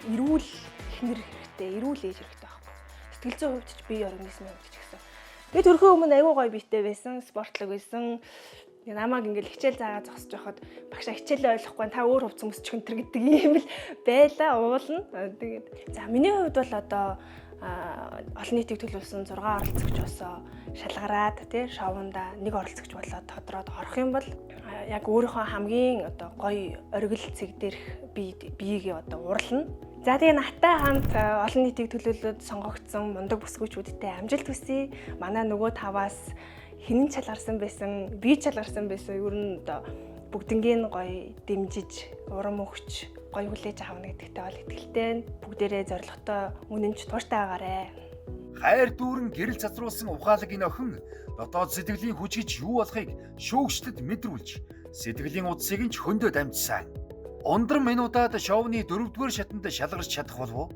эрүүл эхнэр хэрэгтэй, эрүүл ээж хэрэгтэй байхгүй. Сэтгэл зүйн хувьд ч бие организмын хувьд ч гэсэн. Би төрхөө өмнө аягүй гоё биетэй байсан, спортлог байсан. Намайг ингээл хичээл заагаа зогсож байхад багшаа хичээлээ ойлгохгүй та өөр хувцас өмсчих энэ төр гэдэг юм л байла уулна. Тэгээд за миний хувьд бол одоо олон нийтийг төлөвлөсөн 6 оролцогч босоо шалгараад тий шоунда нэг оролцогч болоод тодроод орох юм бол яг өөрийнхөө хамгийн одоо гоё оргил цэг дээрх биеийг одоо урлана. За тэгээ надтай хамт олон нийтийг төлөөлөд сонгогдсон мундаг бүсгүйчүүдтэй амжилт хүсье. Манай нөгөө таваас хинэн чалгарсан байсан, би чалгарсан байсан. Ер нь одоо бүгднгийн гоё дэмжиж, урам өгч, гоё хүлээж авна гэдэгтээ бол итгэлтэй байна. Бүгдээрээ зоригтой, үнэнч тууштай байгаарэ. Хайр дүүрэн гэрэл цацруулсан ухаалаг энэ охин дотоод сэтгэлийн хүч гэж юу болохыг шүүгчдэд мэдрүүлж, сэтгэлийн удсыг нь ч хөндөө дамжсан. Ундрам минутад шоуны 4-р шатанд шалгарч чадах болов уу?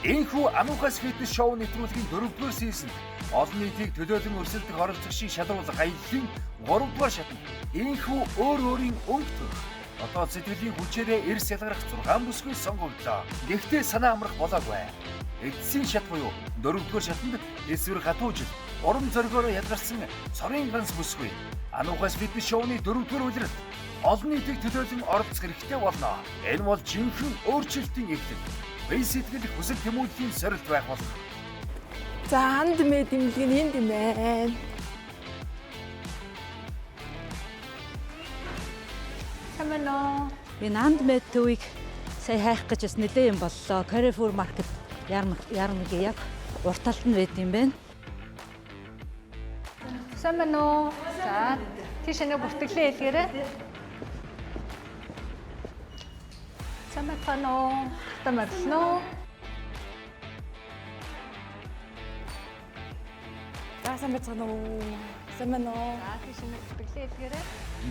Энэхүү Анухаас фитнес шоу нэвтрүүлгийн 4-р season олон нийтийг төлөөлөн өрсөлдөх оролцогчийн шалруулах аяллаа 3-р шатанд энэхүү өөр өөрийн өнгө төрх дотоод сэтгэлийн хүчээрээ эрс ялгарх 6 бүсгүй сонгогдлоо. Гэхдээ санаа амрах болоогүй. Эцсийн шат буюу 4-р шатанд эсвэр хатуужил урам зоригоор ялгарсан цорын ганц бүсгүй Анухаас фитнес шоуны 4-р улиралд олон нийтийг төлөөлөн оролцох хэрэгтэй болно. Энэ бол жинхэнэ өөрчлөлтийн эхлэл. Бие сэтгэл хүсэл тэмүүллийн сорилт байх болно. За анд мэ дэмлэг нь энд юм байна. Сайн байна уу? Энэ анд мэд төвийг сая хайх гэж бас нэлээ юм боллоо. Carrefour Market ярмаркийн яг урт талд нь байд юм байна. Сайн байна уу? За тийш нэг бүртгэлээ хэлгээрэй. Сайн байна уу? Тавтай морилно уу? За сайн байцгаана уу? Сайн байна уу? За тийш нэг бүртгэлээ хэлгээрэй.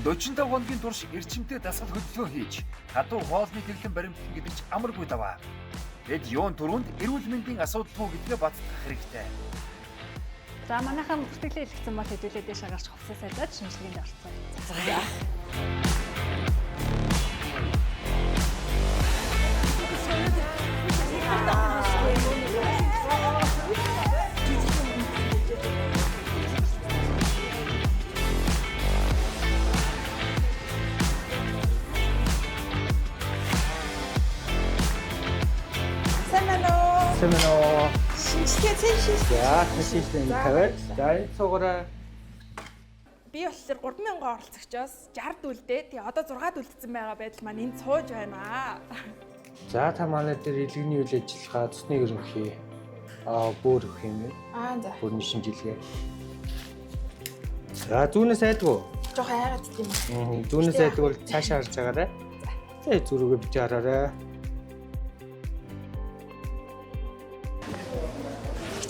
45 хоногийн турш эрчимтэй дасгал хөдөлгөөн хийж, хатуу хоолны тэглэн баримтлан гэдэг ч амаргүй даваа. Тэд юун түрүүнд эрүүл мэндийн асуудалгүй гэдгээ баттгах хэрэгтэй. За манайхан бүртгэлээ хэлгэсэн бол хэдүүлээ дээшээ гарч хувцас сайдаад шинжилгээнд оролцоё. За. Сайн байна уу? Сайн байна уу? Шинжилгээ цэн шинжилгээ. За, шинжилгээ тавиад. За, энэ цугаараа Би болохоор 3000 оролцогчоос 60 үлдээ. Тэгээ одоо 6 үлдсэн байгаа байдал маань энд сууж байна. За, та манай дээр илгэний үйл ажиллагаа, цусны ерөнхий бөөр өгөх юм байна. Аа за. Бөөрийн шинжилгээ. За, зүүнээс айдгүй. Жохоо айгаад тийм үү? Зүүнээс айдаг бол цаашаа харж байгаарай. За, зүрүүгээ бити хараарай.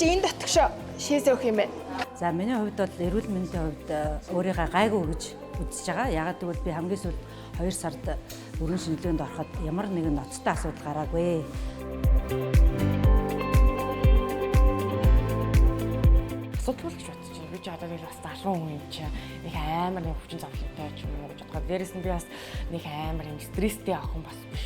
Чи энэ татгшоо шээсээ өгөх юм байна. За миний хувьд бол эрүүл мэндийн хувьд өөрийгөө гайгүй гэж үзэж байгаа. Ягаад гэвэл би хамгийн сүүлд 2 сард өргөн шинжилгээнд ороход ямар нэгэн ноцтой асуудал гараагүй. Асуудалгүй л гэж бодож байна. Би ч одоо тэгэл бас залуу хүн юм чи нэг амар нэг хүчин зовлонтой ч юм уу гэж бодохоор дээрэс нь би бас нэг амар юм стресстэй охин бас биш.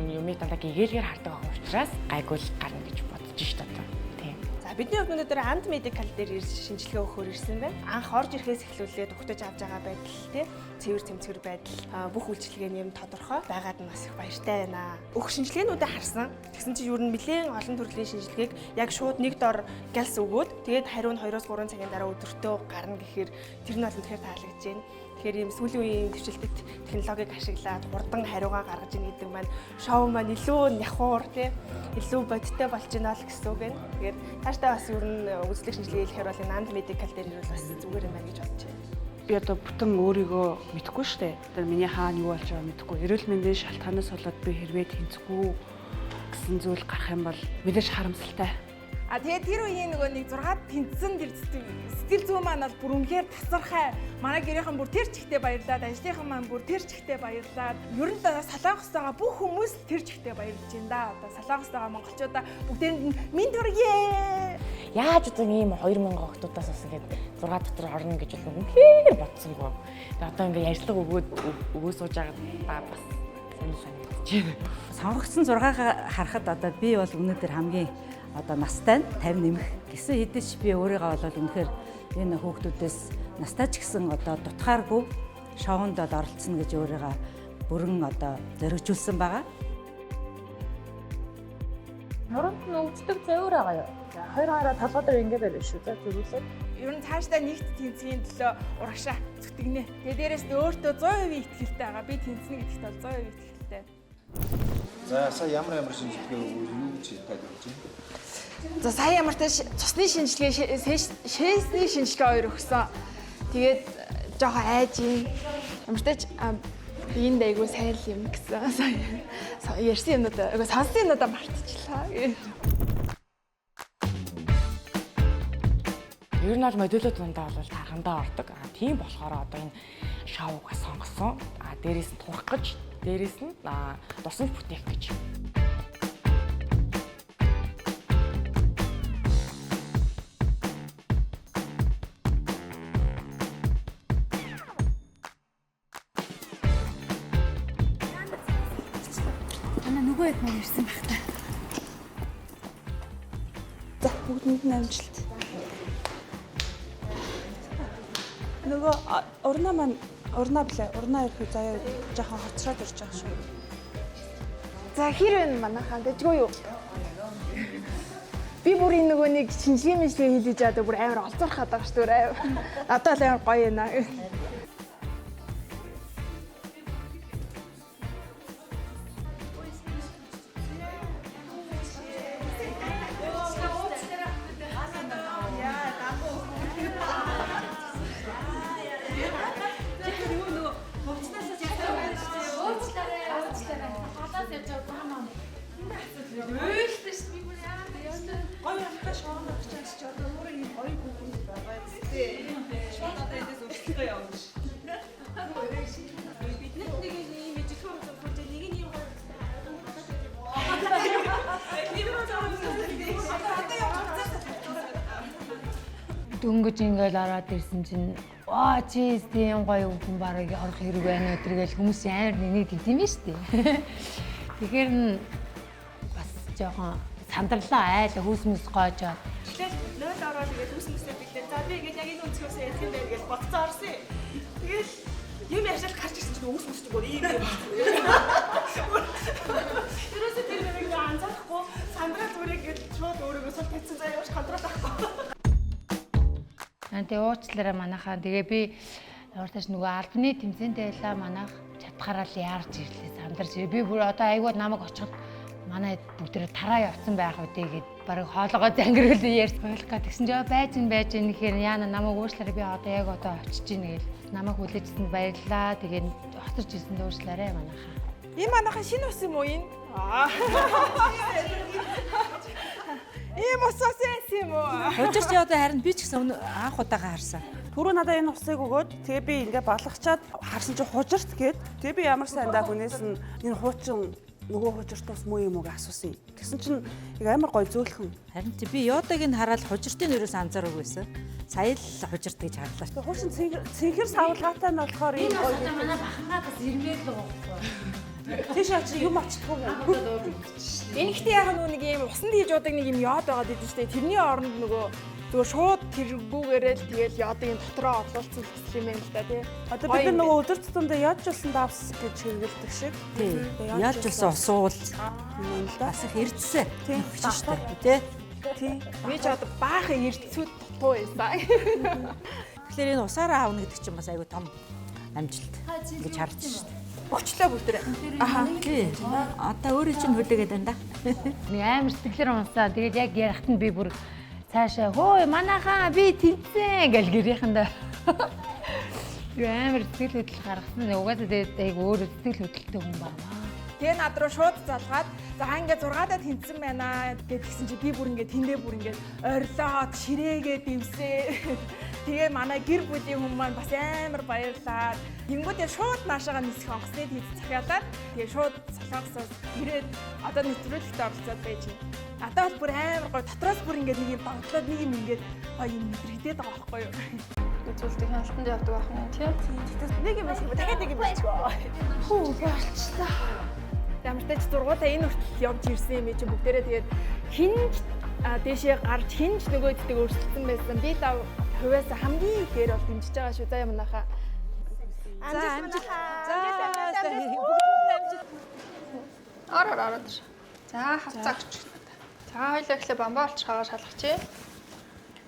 Юмыг дандаа гэгээлгээр хардаг охин учраас гайгүй л гарна гэж бодож шít одоо. Тийм. За бидний хувьд өнөөдөр Анд Medical дээр ирж шинжилгээ өгөхөөр ирсэн байна. Анх орж ирэхээс эхлүүлээд угтаж авч байгаа байдал тий цэвэр цэмцгэр байдал бүх үйлчилгээний юм тодорхой байгаад нь бас их баяртай байна. Өгөх шинжилгээнүүдээ харсан. Тэгсэн чинь ер нь нэлээд олон төрлийн шинжилгээг яг шууд нэг дор галс өгөөд тэгээд хариу нь 2-3 цагийн дараа өдөртөө гарна гэхээр тэр нь бол үнэхээр таалагдж байна. Тэгэхээр ийм сүүлийн үеийн дэвшилтэт технологиг ашиглаад хурдан хариугаа гаргаж ийн гэдэг маань шоу маань илүү няхуур тий илүү бодиттой болж байна л гэсэн үг байна. Тэгэхээр цаашдаа бас ер нь үзлэг шинжилгээ хийхээр бол энэ Анд Medical дээр ирвэл бас зүгээр юм байна гэж бодож байна. Би одоо бүтэн өөрийгөө мэдэхгүй шүү дээ. Одоо миний хаана юу болж байгааг мэдэхгүй. Эрүүл мэндийн шалтгаанаас болоод би хэрвээ тэнцэхгүй гэсэн зүйл гарах юм бол мэдээж харамсалтай. А тэгээд тэр үеийн нөгөө нэг 6 тэнцсэн тэр сэтгэл зүйн маань бол бүр үнэхээр тасархай. Манай гэрийнхэн бүр тэр чигтээ баярлаад, ажлынхан маань бүр тэр чигтээ баярлаад. Ер нь л Солонгост байгаа бүх хүмүүс л тэр чигтээ баярлж байна да. Одоо Солонгост байгаа монголчуудаа бүгдээрэнд нь минь төргийе. Яаж одоо ийм 2000 охтуудаас бас ингээд 6 дотор орно гэж бол үнэхээр бодсонгүй. Тэгээ одоо ингээд ярьцлага өгөөд өгөө сууж байгаа бас сонир санагдаж байна. Сонгогдсон 6-гаа харахад одоо би бол өнөөдөр хамгийн одоо настай нь 50 нэмэх гэсэн хэдий ч би өөрийгөө бол үнэхээр энэ хүүхдүүдээс настай ч гэсэн одоо дутхааргүй шоунд бол оролцсон гэж өөрийгөө бүрэн одоо зоригжуулсан байгаа. Нуруунд нь өвддөг зөөр байгаа юу? За хоёр гараа толгой дээр ингэ барина шүү. За зөрүүлээд. Ер нь цаашдаа нэгт тэнцгийн төлөө урагшаа зүтгэнэ. Тэгээ дээрэс нь өөртөө 100% итгэлтэй байгаа. Би тэнцэнэ гэдэгт бол 100% итгэлтэй. За сая ямар ямар шинжилгээ өгвөл юу гэж тайлбарлаж байна? За сая ямар ч цусны шинжилгээ шээсний шинжилгээ хоёр өгсөн. Тэгээд жоохон айж юм. Ямар ч биеинд айгүй сайн л юм гэсэн. Сая ярьсан юмнуудаа айгүй сонссон юмнуудаа мартчихлаа. Ер нь бол модулууд дундаа бол тархандаа ордог. А тийм болохоор одоо энэ шоуга сонгосон. А дээрээс нь турах гэж, дээрээс нь дурсамж бүтээх гэж. Ана нөгөө хэд маань ирсэн байх та. За бүгдэнд нь амжилт. Нөгөө урнаа маань урнаа блэ? Урнаа ирэхүү заяа жоохон хоцроод ирж байгаа шүү. За хэр вэ манайхаа дэжгүй юу? Би бүр энэ нөгөө нэг шинжилгээ мэнжилгээ хийлээж одоо бүр амар олзуурхаад байгаа шүү дээ. Одоо л амар гоё юм аа. Гоё юмтай шоунд орчих чи одоо өөрөө ийм гоё хүүхэн байгаа юм тий. Шууд одоо эндээс өрсөлдөө явна ш. Биднэрт нэг ийм ижилхэн үзүүлж нэг нь ийм гоё. Дөнгөж ингээл ороод ирсэн чинь аа чи тийм гоё хүн барыг орох хэрэг байна өдр гэл хүмүүс амар нэг тийм шүү дээ. Тэгэхээр нь бас жоохон сандарлаа айл хүүс мүс гоожоод. Эхлээл 0 ороод ингээд хүүс мүсээ биглээ. За би ингээд яг энэ өнцгөөсөө ярих юм байна гэж бодцоо орсон. Тэгэл юм ярьшаал гарч ирсэн чинь үүс мүс чинь бүр ийм юм. Ерөөсөө тэр нэмийг анзаарахгүй сандраа зүгээр ингээд шууд өөрийгөө сул тавьсан заа ямар ч контрол авахгүй. Аа тэгээ уучлаарай манайхаа. Тэгээ би урташ нөгөө албаны тэмцээнтэй байлаа манайх чадхаараа л яарч ирлээ сандарч. Би бүр одоо айгүй намайг очиход манай бүгдээрээ тараа явцсан байх үдэ гэд бараг хоолоогоо зангиргэл ярьж ойлгох тэгсэн чинь байж ин байж ин гэхээр яана намайг уучлаарай би одоо яг одоо очиж ийн гээл намайг хүлээжсэнд баярлалаа. Тэгээ хоцорч ирсэнд уучлаарай манайхаа. Энэ манайхаа шинэ ус юм уу энэ? Аа. Ийм ус ус юм уу? Хужирч одоо харин би ч гэсэн анх удаага харсан. Түрүү надад энэ усыг өгөөд тэгээ би ингээ балгачаад харсан чи хужирт гээд тэгээ би ямар сайн да хүнээс нь энэ хуучин Нөгөө хужирт ус муу юм уу гэж асуусан. Тэгсэн чинь яг амар гоё зөөлхөн. Харин чи би йодаг нь хараад хужиртын ерөөс анзаараагүй байсан. Сая л хужирт гэж харлаа. Хуучин цэнхэр савлгаатай нь болохоор ийм гоё. Манай бахангаа бас ирмээр л байгаа байхгүй. Тийш очиж юм очлохгүй юм. Энэ ихтэй яг нэг юм усанд хийж удаг нэг юм йод байгаад идэв штэ. Тэрний оронд нөгөө зүгээр шууд тэргүүгээрээ л тэгэл йодын дотроо орлуулсан гэсэн юм байна л да тий. Одоо бид нар нөгөө өдөр тутамдаа йодчулсан давс гэж хэрэгэлдэг шиг. Тий. Йодчулсан ус уул бас их эрдсээ. Нөхч штэ тий. Тий. Би ч одоо баахан эрдсүүд дутуу байсан. Тэгэхээр энэ усаараа авна гэдэг чинь бас айгүй том амжилт гэж харж штэ. Өгчлөө бүгдээрээ. Аха. Тий. Одоо өөрөө чинь хүлээгээд байна да. Нэг амар сэтгэлээр унсаа. Тэгээд яг ярихт нь би бүр цаашаа хөөе манайхаа би тэнцэн гэл гэрийнхэндээ. Би амар сэтгэл хөдлөл гаргасан. Угаасаа тэгээд яг өөрөө сэтгэл хөдлөлттэй хүн байна. Тэгээ над руу шууд залгаад за ингээ 6-даа тэнцсэн байна гэдгсэн чи би бүр ингээ тэндээ бүр ингээ орилоод ширээгээ дивсээ. Тэгээ манай гэр бүлийн хүмүүс маань бас амар баярлаад. Тэнгүүдээ шууд наашаага нисэх онгоцны тийз захиалаад тэгээ шууд Солонгосоос ирээд одоо нэвтрүүлэгтээ оролцоод байж байна. Надад бол бүр амар гоё дотроос бүр ингээ нэг юм догтлоод нэг юм ингээ гоё юм мэдрэгдээд байгаа байхгүй юу? Үзүүлдэг хяналтанд явдаг байх нь тий. Тэгтээ нэг юм шиг дахиад нэг юм болчихгоо. Хүү болчлаа. Ямар ч тач зургуулаа энэ хүртэл явж ирсэн юм чи бүгдээрээ тэгээд хинж дээшээ гарч хинж нөгөөддөг өрсөлдсөн байсан. Би л хувиас хамгийн ихээр бол дэмжиж байгаа шүү. За ямнахаа. За амжилт. За бүгдэнд амжилт. Ор ор ороод. За хавцаа өгч. За хоёлаа эхлээ бамбаа олчихгаа шалгачих.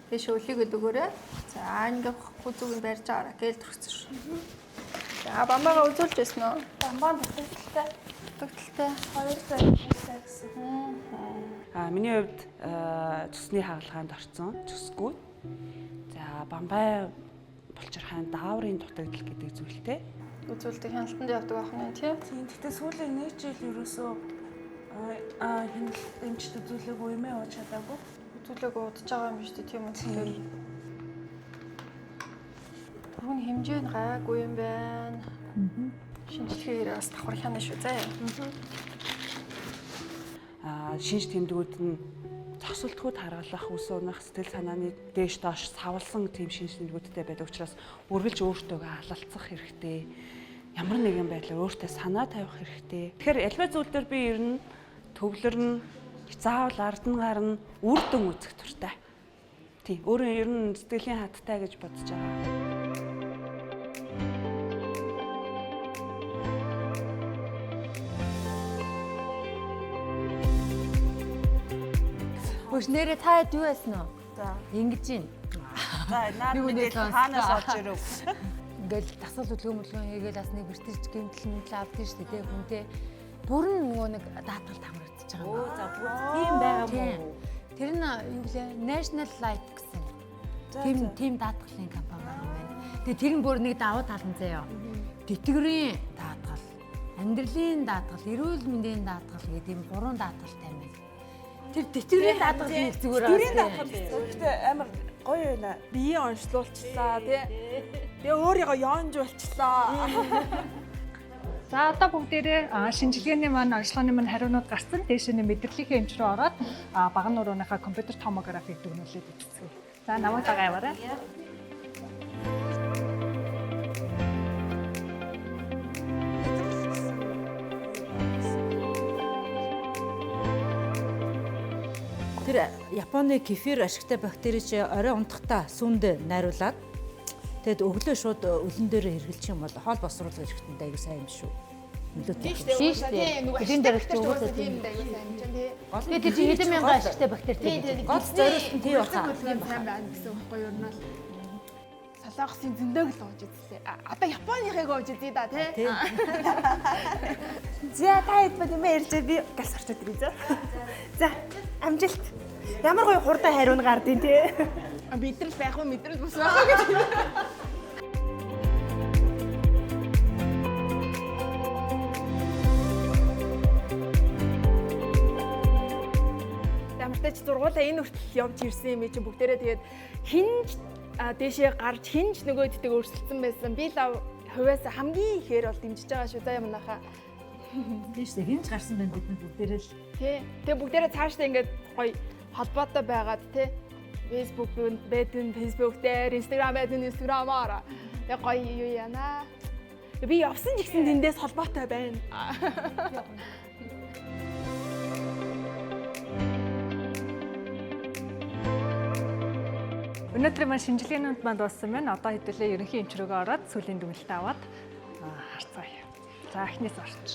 Тийш өлийгээд өгөөрэй. За ингээ хүзүүг нь барьж байгаарай гээл төрсөн шүү. За бамбаагаа үзүүлж байсан уу? Бамбаа дутагдaltaй. Дутагдaltaй. 2 сая гэсэн. А миний хувьд цөсний хагалгаанд орсон. Цөсгүй. За бамбай булчирхайн дааврын дутагдал гэдэг зүйлтэй. Үзүүлдэг хяналтанд явдаг байх нь тий. Тийм. Гэтэ сүүлийн нэг жил ерөөсөө хяналт эмчт үзүүлээгүй юм ээ ууж чадаагүй. Үзүүлээгүй удаж байгаа юм биш үү тийм үү тэгэхээр. Түрүүн хэмжээ нь гайгүй юм байна. Шинжилгээ бас давхар хяна шүү заа. Шинж тэмдгүүд нь зогсолтгууд харгалах, үс унах, сэтгэл санааны дээш доош савлсан тийм шинж тэмдгүүдтэй байдаг учраас үргэлж өөртөөгөө алалцах хэрэгтэй. Ямар нэгэн байдлаар өөртөө санаа тавих хэрэгтэй. Тэгэхээр альва зүйл дээр би ер нь төвлөрнө, заавал ард нь гарна, үр дүн үзэх туртай. Тийм, өөрөө ер нь сэтгэлийн хаттай гэж бодож байгаа. Хөш нэрээ та хэд юу байсан уу? За. Ингэж юм. За, наад мэдээлэл хаанаас олж ирэв? Ингээл дасгал хөдөлгөөн хийгээл бас нэг бэртэлж гэмтэл мэтэл авдсан шүү дээ хүн те. Бүр нь нөгөө нэг даатгалд хамрагдчихж байгаа юм. Өө за бүр тийм байгаа юм уу? Тэр нь юу гэлээ? National Life гэсэн. Тийм даатгалын компани байгаа юм байна. Тэгээ тэр нь бүр нэг давуу тал нь заяа. Тэтгэврийн даатгал, амьдралын даатгал, эрүүл мэндийн даатгал гэдэг ийм гурван даатгалтай юм байна. Тэр тэтгэврийн даатгал нэг зүгээр аа. Тэтгэврийн даатгал гэхдээ амар гоё байна. Биеэ онцлуулчлаа тий. Тэгээ өөрийгөө ёонжуулчлаа. За одоо бүгдээрээ шинжилгээний маань онцлогооны маань хариунууд гарсан. Дээшээ нь мэдрэлийнхээ эмч рүү ороод баган нурууныхаа компьютер томографик дүгнүүлээд үзцгээе. За намайг дагаа яваарай. Тэр Японы кефир ашигтай бактери чи орой унтахтаа сүүндээ найруулад тэгэд өглөө шууд өлөн дээрээ хэргэлчих юм бол хоол босруулах хэрэгтэнд аягүй сайн юм шүү. Нөлөөтэй. Тийм шүү дээ. Нөгөө Тэрэн дээр ч угаасаа угаасаа тийм аягүй сайн юм чинь тий. Тэгээ тэр чинь хэдэн мянган ашигтай бактери тийм. Гол зориулт нь тий баха. Сайн байна гэсэн үг байхгүй юу ер нь бол. Солонгосын зөндөг л ууж үзлээ. Одоо Японыхыг ууж үзье да тий. За та хэд ба юм ярьж би галс орчод ирээ зөө. За амжилт. Ямар гоё хурдан хариуна гардیں۔ тий. Мэдрэл байх уу мэдрэл бус байх уу гэж. Ямар ч тач зургуулаа энэ хүртэл явж ирсэн юм чинь бүгдээрээ тэгээд хинж дээшээ гарч хинж нөгөөддөг өрсөлдсөн байсан. Би л хувиас хамгийн ихээр бол дэмжиж байгаа шүү. За ямнахаа. Тийм шүү дээ. Хинж гарсан байна бид нар бүгдээрээ л. Тий. Тэгээ бүгдээрээ цаашдаа ингээд гоё холбоотой байгаад тий. Facebook байдэн Facebook дээр, Instagram байдэн Instagram-аар. Тэгээ гоё юу яана. Би явсан ч гэсэн тэндээс холбоотой байна. Өнөөдрийн маань шинжилгээнүүд маань дууссан байна. Одоо хэдүүлээ ерөнхий эмч рүүгээ ороод сүүлийн дүгнэлтээ аваад харцгаая. За эхнээс орч.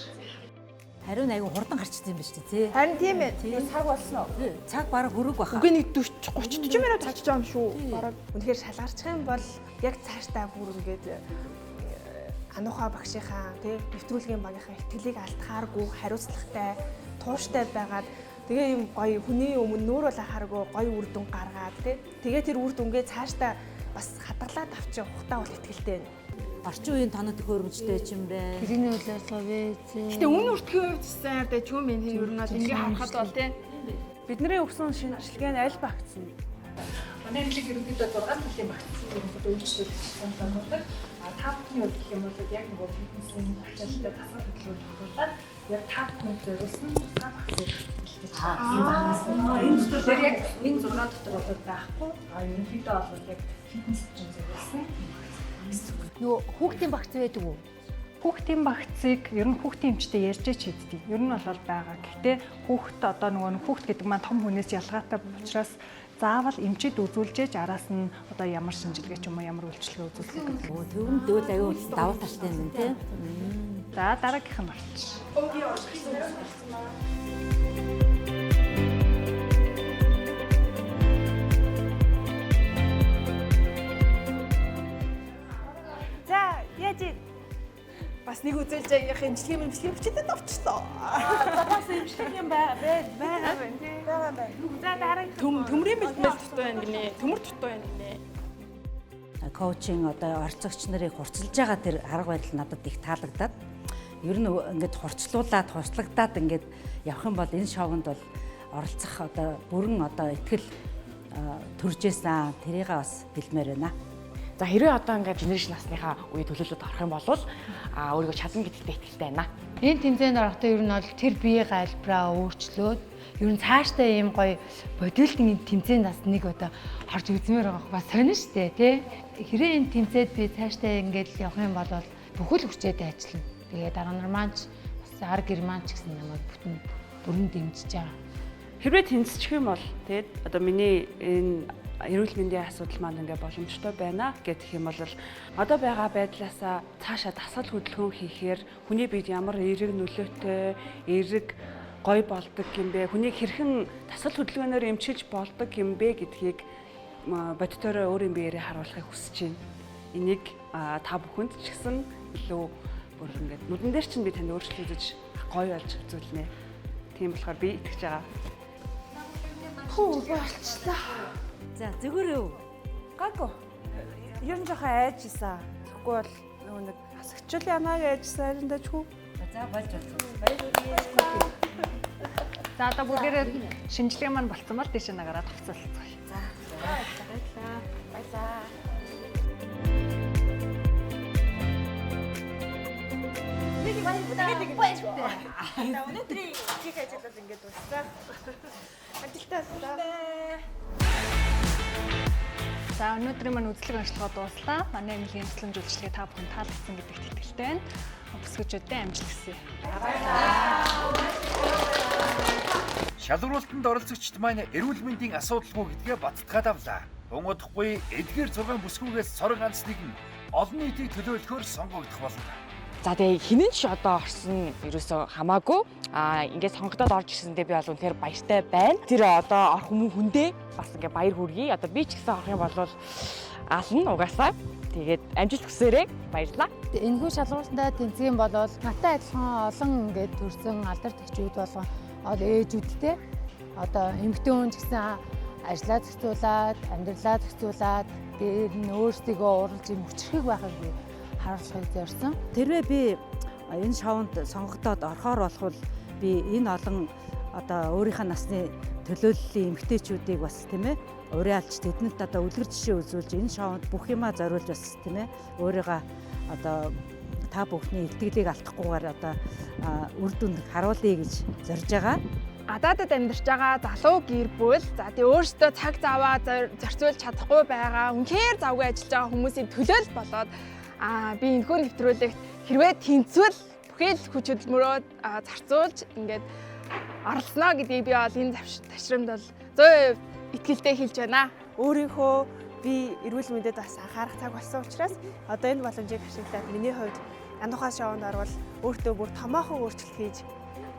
Хариу нь айгүй хурдан гарчсан юм ба шүү дээ, тий. Харин тийм ээ. Цаг болсон уу? Цаг бараг хөрөг баха. Үгүй нэг 40 30 40 минут болчихж байгаа юм шүү. Бараг үнэхээр шалгарчих юм бол яг цаашдаа бүр ингээд ануухай багшийнхаа тий нэвтрүүлгийн багийнхаа итгэлийг алдахааргүй хариуцлагатай, тууштай байгаад тэгээ юм гоё хүний өмнө нүүр булаахааргүй гоё үр дүн гаргаад тий тэгээ тэр үр дүнгээ цаашдаа бас хадгалаад авчих ухтаа бол итгэлтэй байна. Орчин үеийн тоног төхөөрөмжтэй ч юм бэ. Тэрний үйл ажиллагаа вэ? Гэтэ үн үртгэхийн хувьд гэсэн арай ч юм энэ ер нь бол ингээ харахад бол тий. Бидний өгсөн шинжилгээ нь аль багцсан? Манай эмнэлэг ерөнхийдөө 6 төрлийн багцсан ерөнхийдөө үйлчлэл санал болгодог. А та бүхний хувьд гэх юм бол яг нөгөө фитнесийн ачаалттай дасгал хөдөлгөөн тохируулаад яг та бүхэнд зориулсан 6 багцыг бэлтгэж байгаа. Энэ дотор яг энэ 6 дотор бол байхгүй. А ерөнхийдөө бол яг фитнес чинь зориулсан гэсэн үг. Нөгөө хүүхдийн багц байдаг уу? Хүүхдийн багцыг ер нь хүүхдийн эмчтэй ярьж ч хийддэг. Ер нь бол байгаа. Гэхдээ хүүхд одоо нөгөө хүүхд гэдэг маань том хүнээс ялгаатай учраас заавал эмчид үзүүлжээж араас нь одоо ямар шинжилгээ ч юм уу ямар үйлчилгээ үзүүлэх гэдэг. Өө тэгвэл дэвэл аюул давуу талтай юм тий. За дараагийнх нь орч. Би орчих гэсэн байна. За яаж бас нэг үзүүлж яах имчилгээ имчилгээ бичээд авчлаа. За бас имчилгээ юм байгаа байна тий. Байгаа байна. За дараагийн төмрийн бэлтгэл дутуу байна гинэ. Төмөр дутуу байна гинэ. Коучинг одоо орцогч нарыг хурцлж байгаа тэр арга барил надад их таалагдаад ер нь ингээд хурцлуулад хурцлагдаад ингээд явах юм бол энэ шоунд бол оролцох одоо бүрэн одоо итгэл төржээсэн тэрийг бас хэлмээр байна. За хэрвээ одоо ингээд генерашн насныхаа үе төлөөлөлд орох юм бол өөрийгөө чадна гэдэгтээ итгэлтэй байна. Энэ тэмцээнд орохдоо ер нь бол тэр бие галбраа өөрчлөөд ер нь цаашдаа ийм гоё бодилтын тэмцээнд бас нэг одоо орж үзмээр байгаа бас сонин штэ тий. Хэрэг энэ тэмцээд би цаашдаа ингээд явах юм бол бүхэл хүчээд ажиллана. Тэгээ дараа нар маань ч бас ар гэр маань ч гэсэн намайг бүтэн бүрэн дэмжиж байгаа. Хэрвээ тэнцчих юм бол тэгээд одоо миний энэ эрүүл мэндийн асуудал маань ингээ боломжтой байна гэх юм бол одоо байгаа байдлаасаа цаашаа дасгал хөдөлгөөн хийхээр хүний биед ямар эерэг нөлөөтэй, эерэг гоё болдог юм бэ? Хүнийг хэрхэн дасгал хөдөлгөөнөөр эмчилж болдог юм бэ гэдгийг бодитоороо өөрийн биеэрээ харуулахыг хүсэж байна. Энийг та бүхэнд ч гэсэн илүү бүр ингээд нүдэн дээр чинь би танд өөрчлөлт үзэж гоё болж үзүүлнэ. Тийм болохоор би итгэж байгаа. Хүү болчлаа. За зүгээр үү? Гайгүй. Ер нь жоохон айж исэн. Тэгэхгүй бол нөгөө нэг асагчл ямааг айжсан харин дажгүй. За болж болсон. Баяр хүргэе. За одоо бүгдээрээ шинжилгээ маань болцсон бол тийш нагараад хувцалцгаая. За. Баярлалаа. Баярлалаа. Баярлалаа. За өнөөдрийн хийх ажил бол ингээд дууссан. Амжилттай боллоо. За өнөөдрийн маань үзлэг онцлогоо дууслаа. Манай эмнэлгийн тусламж үйлчилгээ та бүхэн таалагдсан гэдэгт итгэлтэй байна. Бүсгүүчүүдэд амжилт хүсье. Шалруултанд оролцогчд маань эрүүл мэндийн асуудалгүй гэдгээ баттгаад авлаа. Унгодохгүй эдгээр 6 бүсгүйгээс цорын ганц нэгэн олон нийтийг төлөөлөхөөр сонгогдох болно. За тэгээ хинэн ч одоо орсон ерөөсөө хамаагүй. Ингээд сонгогдоод орж ирсэндээ би бол үнэхээр баяртай байна. Тэр одоо орох хүмүүн хүндээ бас ингээд баяр хүргэе. Одоо би ч гэсэн орох юм бол ална угаасаа. Тэгээд амжилт хүсээрэй. Баярлалаа. Энэхүү шалгуулсандаа тэнцэх юм бол надтай адилхан олон ингээд төрсэн алдар төгчүүд болгон ол ээжүүдтэй одоо эмэгтэй хүн ч гэсэн ажлаа зохицуулаад, амьдралаа зохицуулаад дээр нь өөрсдийгөө уралж юм хүчрхэг байхыг би харуулахыг зорьсон. Тэрвээ би энэ шоунд сонгогдоод орохоор болохвол би энэ олон одоо өөрийнхөө насны төлөөллийн эмэгтэйчүүдийг бас тийм уриалж тэднэрт одоо үлгэр жишээ үзүүлж энэ шоунд бүх юмаа зориулж бас тийм өөрийгөө одоо Та бүхний итгэлийг алдахгүйгээр одоо үр дүнд харуулъя гэж зорж байгаа. Гадаадад амьдарч байгаа залуу гэр бүл, за тэгээ өөрсдөө цаг заваа зарцуулж чадахгүй байгаа, үнэхээр завгүй ажиллаж байгаа хүмүүсийн төлөөл болоод би энэхүү нэвтрүүлэгт хэрвээ тэнцвэл бүхий л хүч хөдөлмөрөө зарцуулж ингээд оролцоно гэдгийг би бол энэ ташрамд бол 100% итгэлтэй хэлж байна. Өөрийнхөө би эрүүл мэндэд бас анхаарах цаг болсон учраас одоо энэ боломжийг ашиглаад миний хувьд Ануухай шоунд орвол өөртөө бүр томоохон өөрчлөлт хийж,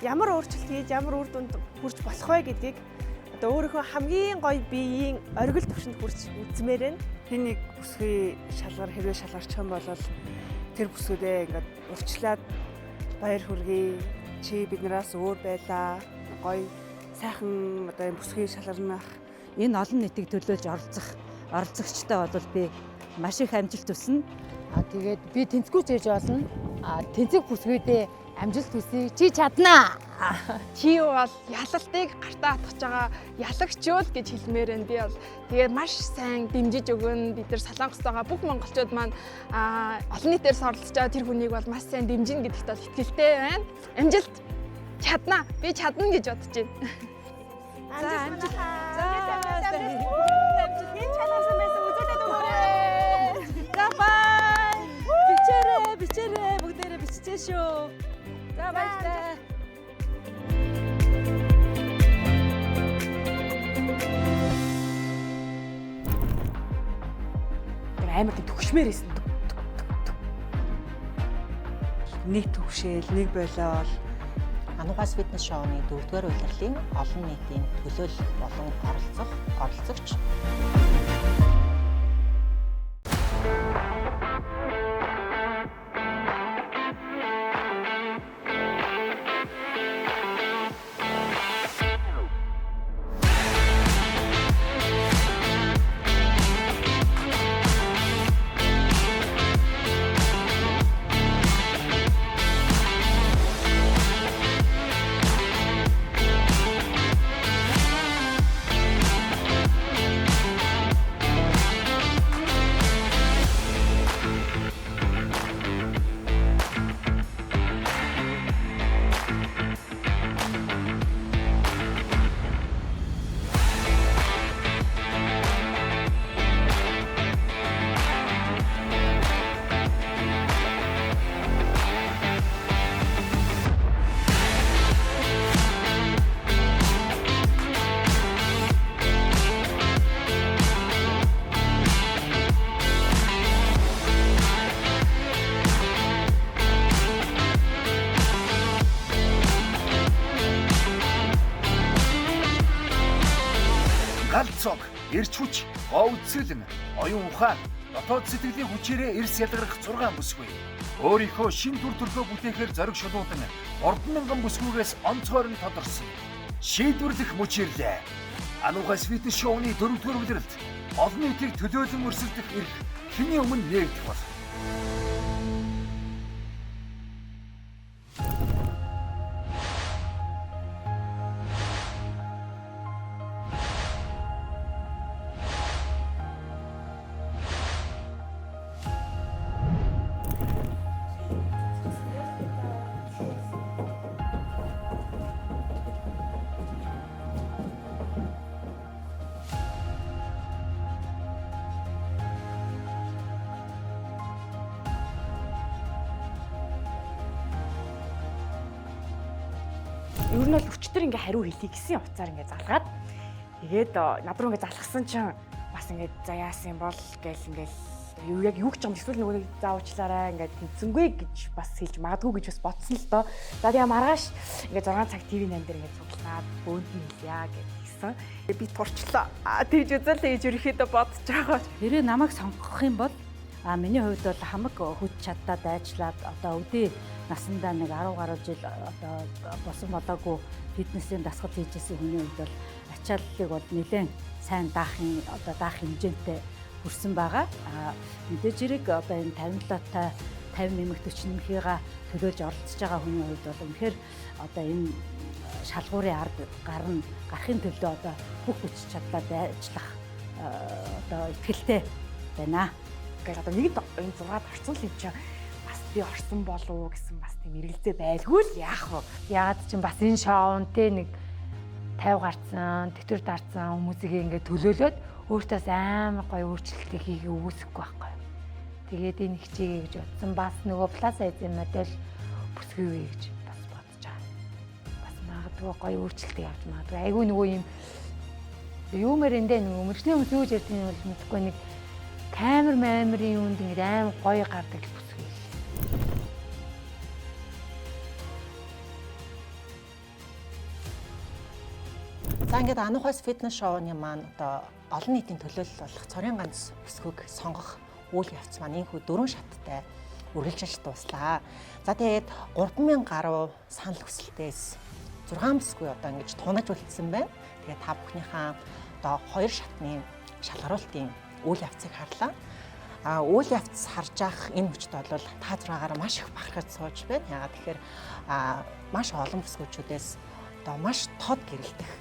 ямар өөрчлөлт хийж, ямар үр дүнд хүрч болох вэ гэдгийг одоо өөрийнхөө хамгийн гоё биеийн оргил түвшинд хүрч үзмээр байна. Хэн нэг бүсгүй шалгар хэрвээ шалгарчих юм бол тэр бүсгүүдээ ингээд урьдчилаад баяр хүргэе. Чи биднээс өөр байлаа. Гоё сайхан одоо энэ бүсгүй шалгарнах. Энэ олон нийтийг төлөөлж оролцох оролцогчтой бол би маш их амжилт хүснэ. Тэгээд би тэнцвэрч ирж болно. Тэнцэх бүсгүйдээ амжилт хүсье. Чи чаднаа. Чи бол ялалтыг гартаа атгах байгаа ялагчул гэж хэлмээр байна. Би бол тэгээд маш сайн дэмжиж өгнө. Бид нар Солонгост байгаа бүх монголчууд маань олон нийтээр оролцож байгаа тэр хүнийг бол маш сайн дэмжинэ гэдэгт бол итгэлтэй байна. Амжилт, чаднаа. Би чадна гэж бодож байна. За амжилт. За амжилт. Хэн чалгарсан байсан үзүүлээд өгөөрэй. За бай. Бичээрэй, бичээрэй. Бүгдээрээ биччихээ шүү. За баярлалаа. Тэр амар тийм төгшмээр исэн. Нэг төгшээл, нэг болоол. Ануухай фитнес шоуны 4-р улирлын олон нийтийн төлөөлөл болон оролцох оролцогч. Галцог, эрч хүч, гоо үдсэлэн, оюун ухаан, дотоод сэтгэлийн хүчээрээ эрс ялгарх 6 бүсгүй. Өөрийнхөө шин дүр төрхөө бүтээхээр зориг шулуудан 3000 бүсгүйгээс онцгойр нь тодорсон. Шийдвэрлэх мөч ирлээ. Ануухай фитнес шоуны 4-р улиралд олон нийтийг төлөөлөн өрсөлдөх эрх хэний өмнө нээгдэх бол. Ер нь бол өчтөр ингээ хариу хэлье гэсэн утсаар ингээ залгаад тэгээд над руу ингээ залхсан чинь бас ингээ за яасан юм бол гээл ингээл юу яг юу гэж юм эсвэл нөгөө нэг заавчлаарай ингээ тэнцэнгүй гэж бас хэлж магадгүй гэж бас бодсон л доо. За тэгээ маргааш ингээ 6 цаг ТV8 дээр ингээ цуглаад бөөнд нь хэлье гэж хэлсэн. Би турчлаа. Тэгж үзэлээ гэж ерөөхдөө бодож байгаа. Хэрвээ намайг сонгох юм бол миний хувьд бол хамаг хүч чадлаа дайчлаад одоо өдий насандаа нэг 10 гаруй жил одоо босон болоогүй фитнесийн дасгал хийжсэн хүний хувьд бол ачааллыг бол нэлээд сайн даахын одоо даах хэмжээнтэй хүрсэн байгаа. Мэдээж хэрэг одоо энэ 57-тай 50 нэмэх 40 нэмхийга төлөөлж оролцож байгаа хүний хувьд бол үнэхээр одоо энэ шалгуурын ард гарна гарахын төлөө одоо бүх хүч чадлаа дайчлах одоо итгэлтэй байна. Гэл одоо нэг энэ 6-ад орсон л юм чинь бас Би орсон болов уу гэсэн бас тийм эргэлзээ байлгүй л яах вэ? Яагаад ч бас энэ шоунд те нэг 50 гарцсан, тэтгэвэр дарцсан хүмүүсийг ингээд төлөөлөөд өөртөөс амар гоё өөрчлөлтийг хийхээ үгүйсэхгүй байхгүй. Тэгээд энэ хичээгээ гэж бодсон. Бас нөгөө plus size модель бүсгүй гэж бас бодож байгаа. Бас магадгүй гоё өөрчлөлтийг авч магадгүй. Айгүй нөгөө юм юмэр эндээ нөгөө мөрчний хүмүүс юу гэж ярьдаг юм бол мэдэхгүй нэг камер мамерын юунд ингээд амар гоё гардаг л бүсгүй. За ингээд Анухаас фитнес шоуны маань одоо олон нийтийн төлөөлөл болох цорын ганц бүсгүйг сонгох үйл явц маань энэхүү дөрвөн шаттай үргэлжилж дууслаа. За тэгээд 3000 гаруй санал хүсэлтээс 6 бүсгүй одоо ингэж тунаж үлдсэн байна. Тэгээд та бүхнийхээ одоо хоёр шатны шалгаруултын үйл явцыг харлаа. А үйл явц харж ах энэ мөчд бол та 6-аар маш их бахархаж сууж байна. Яагаад тэгэхээр маш олон бүсгүйчүүдээс одоо маш тод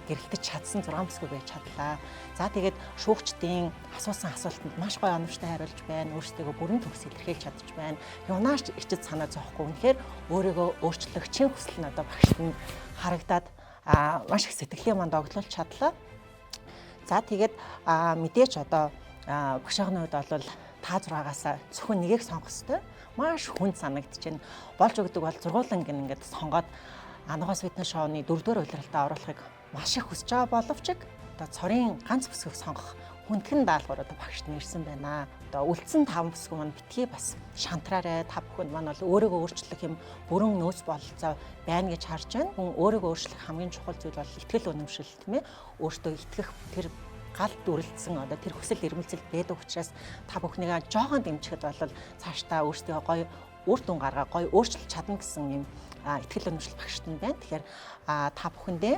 гэрэлтэж чадсан 6 бүсгүй байж чадлаа. За тэгээд шүүгчдийн асуусан асуултанд маш гоё оновчтой хариулж байна. Өөрсдөө бүрэн төгс илэрхийлж чадж байна. Юунаас ичид санаа зовхгүй. Үнэхээр өөрийгөө өөрчлөх чин хүсэл нь одоо багшд нь харагдаад маш их сэтгэлийн манд оглуулж чадлаа. За тэгээд мэдээч одоо багшийн хувьд бол та 6-аас зөвхөн нэгийг сонгох ёстой. Маш хүнд санагдчихэв. Болж өгдөг бол зургууланг ингээд сонгоод Анухаас фитнес шоуны 4-р улиралдаа оруулахыг маш их хүсэж байгаа боловч одоо цорын ганц бүсгүйг сонгох хүндхэн даалгавар одоо багшд нэрсэн байна. Одоо үлдсэн 5 бүсгүй маань битгий бас шантраарай. Та бүхэнд маань бол өөрийгөө өөрчлөх юм бүрэн нөөц бололцоо байна гэж харж байна. Хүн өөрийгөө өөрчлөх хамгийн чухал зүйл бол итгэл үнэмшил тийм ээ. Өөртөө итгэх тэр гал дүрлцсэн одоо тэр хүсэл эрмэлзэл байдаг учраас та бүхнийгээ жоохон дэмжихэд бол цаашдаа өөрсдөө гоё үр дүн гаргаа гоё өөрчилж чадна гэсэн юм итгэл үнэмшил багшд нь байна. Тэгэхээр та бүхэндээ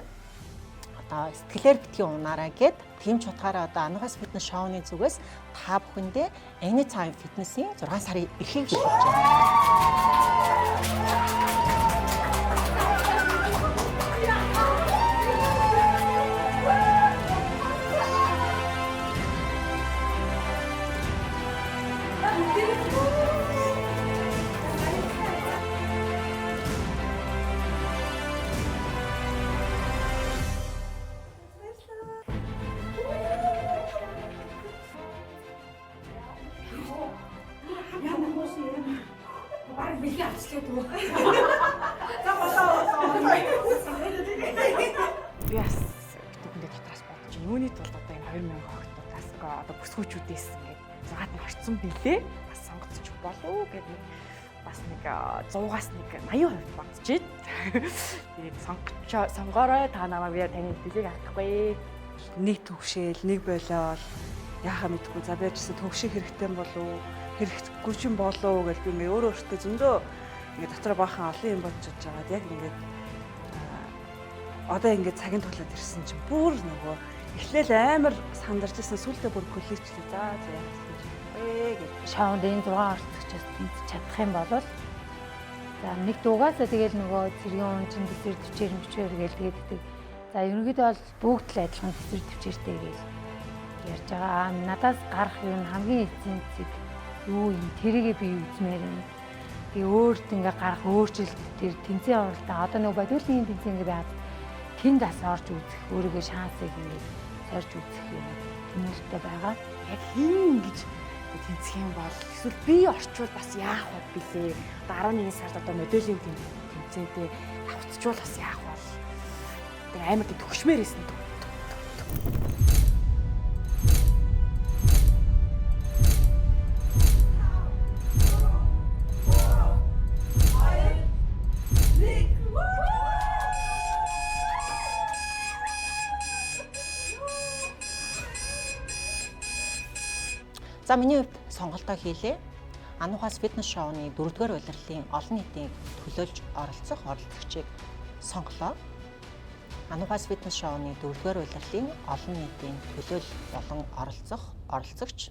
одоо сэтгэлээр битгий унаарай гэд тийм ч утгаараа одоо Анухаас фитнес шоуны зүгээс та бүхэндээ Anytime Fitness-ийн 6 сарын эрхийг бэлтгэж байна. Би бас битүүхэндээ дотроос бодож юуны тулд одоо энэ 2000 охтуудаас одоо бүсгүүчүүдээс ингээд 6-ад нь орцсон билээ. Бас сонгоцчих болов уу гэдэг нэг бас нэг 100-аас нэг 80% бодож байна. Тэгээд сонгоорой та намайг би таны итгэлийг алдахгүй. Нэг төгшээл, нэг болоод яхаа мэдгүй. За би ч гэсэн төгших хэрэгтэй болов уу? Хэрэггүй ч юм болов уу гэж би ингээ өөрөө өөртөө зөндөө ингээ дотроо баахан олон юм бодож жагаад яг ингээд одоо ингээд цагийн тулаад ирсэн чинь бүр нөгөө эхлээл амар сандарч ирсэн сүултээ бүр көлийчлээ. За за яах вэ гэж. Шоунд энэ 6 орцогчоос тэнцэж чадах юм бол за нэг дугаасаа тэгэл нөгөө цэргийн хүн чинь тэсвэр төвчээр мөчээр гээл тэгээд гэдэг. За ерөнхийдөө бол бүгд л адилхан тэсвэр төвчээртэй гээл ярьж байгаа. Надаас гарах юм хамгийн эцсийн зэг юу юм тэрийгээ би үзмээр юм. Тэгээ өөрт ингээ гарах өөрчлөлт тэр тэнцэн уралдаан одоо нөгөө бодиулын тэнцэн ингээ байгаад тэнд бас орж үзэх өөрийгөө шансыг ингээ сорж үзэх юм тэмүүлэлтэй байгаа. Яг хин ингэж тэнцэх юм бол эсвэл би орчвол бас яах вэ билээ. Одоо 11 сард одоо моделийн тэмцээнтэй давцчвал бас яах вэ? Тэгээ амар төгшмээр исэн. За миний хувьд сонголтоо хийлээ. Анухаас фитнес шоуны 4-р улирлын олон нийтийг төлөөлж оролцох оролцогчийг сонголоо. Анухаас фитнес шоуны 4-р улирлын олон нийтийн төлөөлөл болон оролцох оролцогч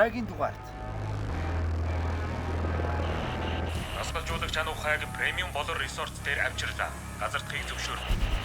Дараагийн дугаард Дасгалжуулагч Ануухайг премиум болор ресорт дээр авчирлаа. Газардахыг зөвшөөрөв.